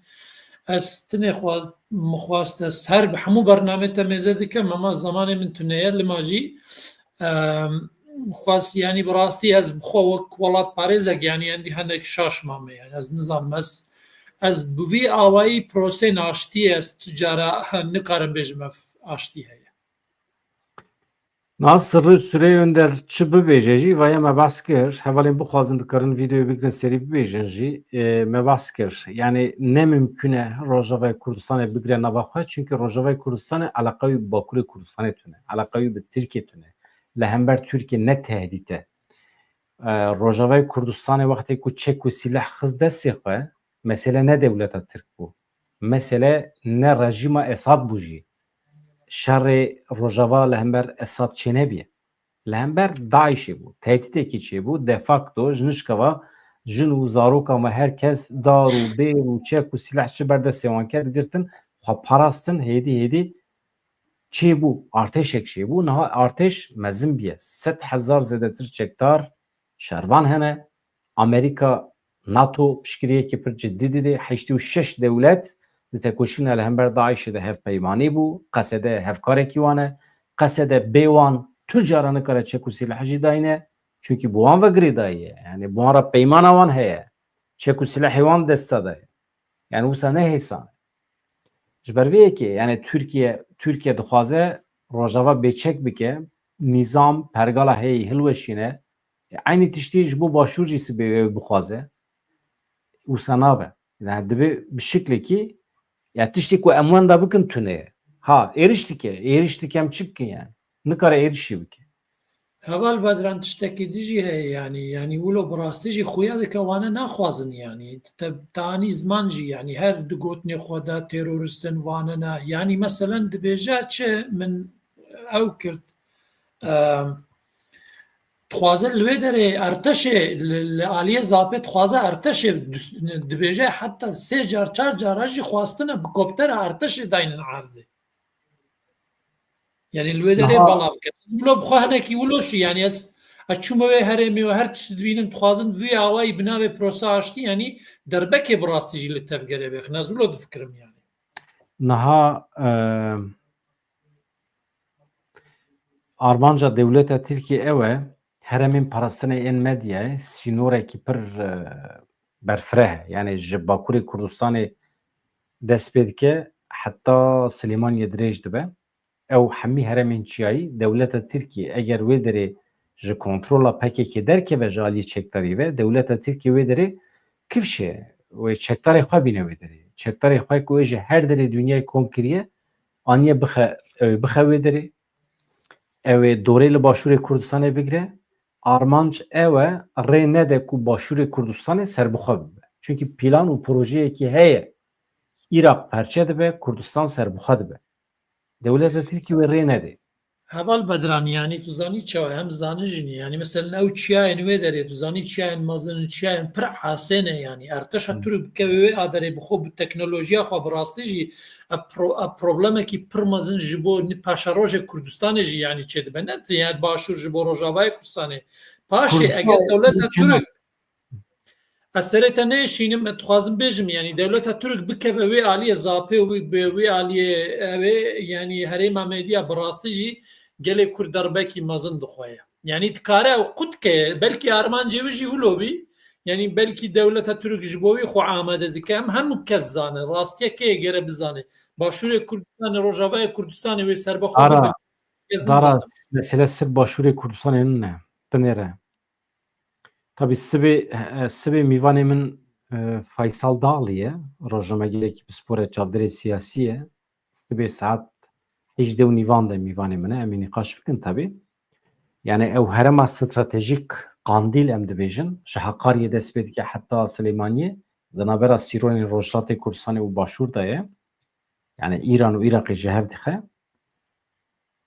ez tinê xwaz-, min xwast ez her bi hemû bernamê te mêze dikim, ama zemanê min tune ye, lima jî, em, xwest, yanî bi rastî ez bi xwe wek welatparêzek, yanî endî hinek şaş mame, yanî ez nizanim, ez, ez bi vî awayî prosên aştiyê ez tu cara nikarim bêjim ev aştî heye. Na Sirrî Sûreyan Onder çi bibêje jî, vaye me behs kir. Hevalên bixwazin dikarin vîdeoyê bigrin serî bibêjin jî, e, me behs kir. Yanî ne mimkun e Rojavayê Kurdistanê bigire nava xwe, çunkî Rojavayê Kurdistanê eleqa wî bi Bakurê Kurdistanê tune, eleqa wî bi Tirkiyê tune. Li hember Tirkiyê ne tehdît e. E, Rojavayê Kurdistanê wextê ku çek û sîleh xist destê xwe, mesele ne dewleta Tirk bû. Mesele ne rejîma Esad bû jî. Şerê Rojava li hember Esad çênebîye. Li hember DAIŞê bû. Tehdîtekî çêbû. De facto ji nişkava jin û zaroka me her kes dar û bêr û çek û sîleh çi ber destê wan ket girtin, xwe parastin, hêdî hêdî çêbû. Artêşek çêbû. Niha artêş mezin bûye. Sed hezar zêdetir çekdar şervan hene. Amerîka, NATO piştgiriyekî pir cidî dide. Heştê û şeş dewlet di tekoşîna li hember DAIŞê de hevpeymanî bû. Qesede hevkarekî wan e. Qesede bê wan tu cara nikare çek û sîleh jî dayne. Çunkî bi wan ve girêdayî ye. Yanî bi wan re peymana wan heye. Çek û sîlehê wan desta de ye. Yanî wisa ne hêsan e. Ji ber vê yekê, yanî Tirkiye, Tirkiye dixwaze Rojava bêçek bike, nîzam, pergala heyî hilweşîne. E, eynî tiştî ji bo Başûr jî sibê wê bixwaze. Wisa nabe. Yani dibe bi şiklekî, ya tiştê ku em wenda bikin tune ye. Ha, êriş dike. Êriş dike em çi bikin yani? Nikare êrişî bike. Heval Bedran, tiştekî din jî heye, yanî, yanî wilo bi rastî jî xuya dike wane naxwazin, yanî te, te anî ziman jî, yanî her di gotinê xwe de terorîstin wane ne, yanî meselen dibêje çi min ew kir, em, dixwaze li wê derê artêşê, li, li aliyê Zapê dixwaze artêşê dus-, dibêje heta sê car, çar cara jî xwastine bi koptera artêşê daynin erdê. Yanî li wê derê belav kir. Wilo bi xwe hinekî wilo şî. Yanî ez, ez çûme wê herêmê û her tişt dibînim, dixwazin vî awayî bi navê prosa aştî, yanî derbekê bi rastî jî li tevgerê bêxin. Ez wilo difikirim yanî. Niha, e, Armanca dewleta Tirkiyê ew e, herêmên parastinê ên medyayê sînorekî pir, e, berfireh e. Yani ji Bakurê Kurdistanê dest pê dike, heta Silêmaniyê dirêj dibe. Ew hemî herêmên çiyayî, dewleta Tirkiyê eger wê derê ji kontrola P K K derkeve ji aliyê çekdarî ve, dewleta Tirkiyê wê derê kifşê, wê çekdarê xwe bîne wê derê. Çekdarê xwe ku wê ji her derê dinyayê kom kiriye, aniye bixe, ew ê bixe wê derê. Ew ê dorê li Başûrê Kurdistanê bigire. Armanc ew e, rê nede ku Başûrê Kurdistanê serbixwe bibe. Çunkî plan û projeyekî heye. Îraq perçe dibe, Kurdistan serbixwe dibe. Dewleta Tirkî wê rê nede. Heval Bedran, yanî tu zanî çawa, em zanin jî nî. Yanî mesela ew çiyayên wê derê, tu zanî çiyayên mezin, çiyayên pir asê ne yanî. Erteşa Hı. Tirk bikeve wê a derê bi xwe, bi teknolojiya xwe, bi rastî jî ev pro-, ev problemekî pir mezin ji bo nî paşerojê Kurdistanê jî yanî çêdibe. Ne yanî Başûr ji bo Rojavayê Kurdistanê. Paşê Kurdistan eger dewleta Tirk Ez serê te nêşînim, ez dixwazim bêjim, yanî dewleta Tirk bikeve wê aliyê zapê û wê, wê aliyê ew ê, yanî herêma Mêdîya bi rastî jî gelê Kurd derbekî mezin dixwe ye. Yanî dikare ew qut ke, belkî armancê wî jî wilo bî, yanî belkî dewleta Tirk ji bo wî xwe amade dike, em hemû kes zanin, rastiya kê ye gere bizane. Başûrê Kurdistanê, Rojavayê Kurdistanê wê serbixwe Ara, bibe. Ez Dara, nizanim. Mesele sirf Başûrê Kurdistanê nîne, binêre. Tabî sibê, e, sibê mîvanê min, e, Faysal Dağlı ye. Rojnamegerekî pispor, çavdêrê siyasî ye. Sibê saet hejdeh û nîvan de mîvanê min e. Em ê nîqaş bikin tabî. Yani ew herema stratejîk Qandîl em dibêjin. Ji Heqariyê dest pê dike heta Silêmaniyê. Di navbera sînorên Rojhilatê Kurdistanê û Başûr de ye. Yani Îran û Iraqê ji hev dixe.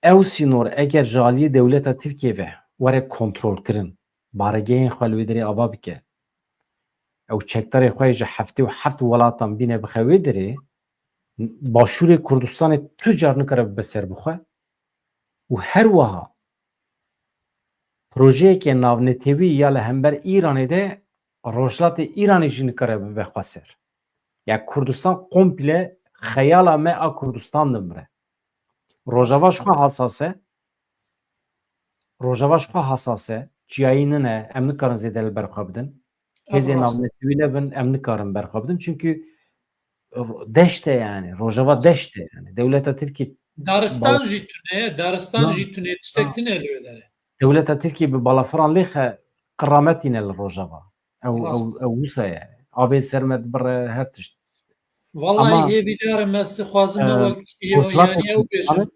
Ew sînor eger ji aliyê dewleta Tirkiyê ve were kontrolkirin, baregehên xwe li wê derê ava bike, ew çekdarê xwe yê ji heftê û heft welatan bîne bixe wê derê, Başûrê Kurdistanê tu car nikare bibe serbixwe û her wiha projeyeke navnetewî ya li hember Îranê de Rojhilatê Îranê jî nikare bibe xweser. Ya Kurdistan komple xeyala me a Kurdistan dimire. Rojava ji xwe hasas e. Rojava ji xwe hasas e. Çiyayî nine, em nikarin zêde li ber xwe bidin. Hêzên navnetewî nebin, em nikarin ber xwe bidin. Çünkü ro-, deşt e yani. Rojava deşt e yani. Dewleta Tirkî Daristan jî tune ye, daristan jî tune, tiştek tune li wê derê. Dewleta Tirkî bi balafiran lêxe, qiramet tîne li Rojava. Ew, ew, ew wisa ye. Avê ser me dibire, her tişt. Vallahi hêvîdar im, ez dixwazim e, wek, yanî ew bêjim.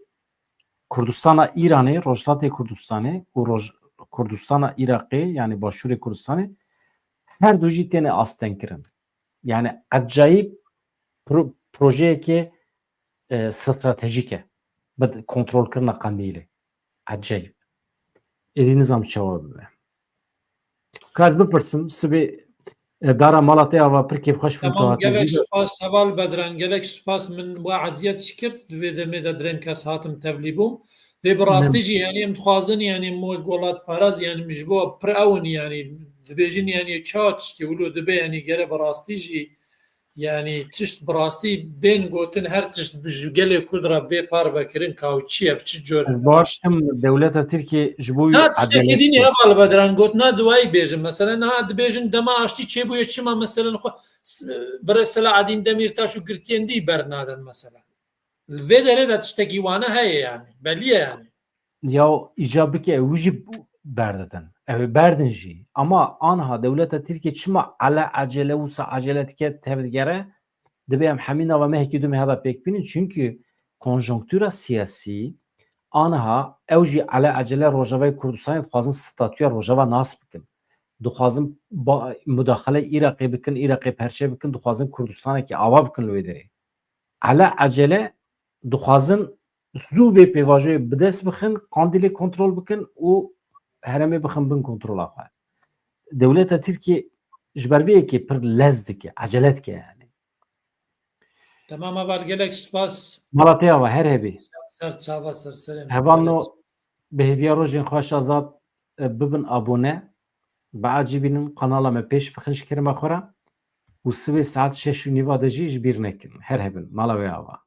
Kurdistana Îranê, Rojhilatê Kurdistanê û Roj-, Kurdistana Iraqê, yani Başûrê Kurdistanê, her du jî têne astengkirin. Yani ecayîb pro-, projeyekê, e, stratejîk e. Bi kontrolkirina Qandîlê. Ecayîb. Êdî nizam çawa bibe. Ka ez bipirsim, sibê, e, Dara, mala te ava pir kêfxweş bûm. Tamam, gelek spas, Heval Bedran, gelek spas. Min we eziyet jî kir, di vê demê de dirên kes hatim tevlî bûm. Lê bi rastî jî, yanî em dixwazin, yanî em wek welatparez, yanî min ji bo pir ew in, yanî dibêjin, yanî çawa tiştê wilo dibe, yanî gere bi rastî jî, yanî tişt bi rastî bên gotin, her tişt bi ji gelê Kurd re bê parvekirin, ka ew çi ye, ev çi cor. Ez baş dikim, dewleta Tirkiyê ji bo wî. Na tiştekî din e, Heval Bedran, gotina di wayî bêjin. Mesela niha dibêjin dema aştî çêbûye, çima mesela xwe s-, birê Selahaddin Demirtaş û girtiyên dî bernadin mesela. Li vê derê de tiştekî wane heye yani. Belî ye yani. Ya îca bike ew jî berdidin. Ew ê berdin jî. Ama anha dewleta Tirkiye çima ele ecele wisa ecele dike tevdigere, dibe em hemî nava mehekî du meha da pêk bînin. Çünkü konjonktûra siyasî anha ew jî ele ecele Rojavayê Kurdistanê dixwazin statûya Rojava nas bikin. Dixwazin ba-, mudaxele Iraqê bikin, Iraqê perçe bikin, dixwazin Kurdistanekî ava bikin li wê derê. Ele ecele dixwazin zû vê pêvajoyê bi dest bixin, Qandîlê kontrol bikin û herêmê bixin bin kontrola xwe. Dewleta Tirkiyê ji ber vê yekê pir lez dike, ecele dike yani. Tamam, Heval, gelek spas. Mala te ava, her hebî. Ser çava, ser serê min. Hevalno, bi hêviya rojên xweş, azad, e, bibin abone. Biacibînin, kanala me pêş bixin ji kerema xwe re û sibê saet şeş û nîva de jî ji bîr nekin. Her hebin. Mala we ava.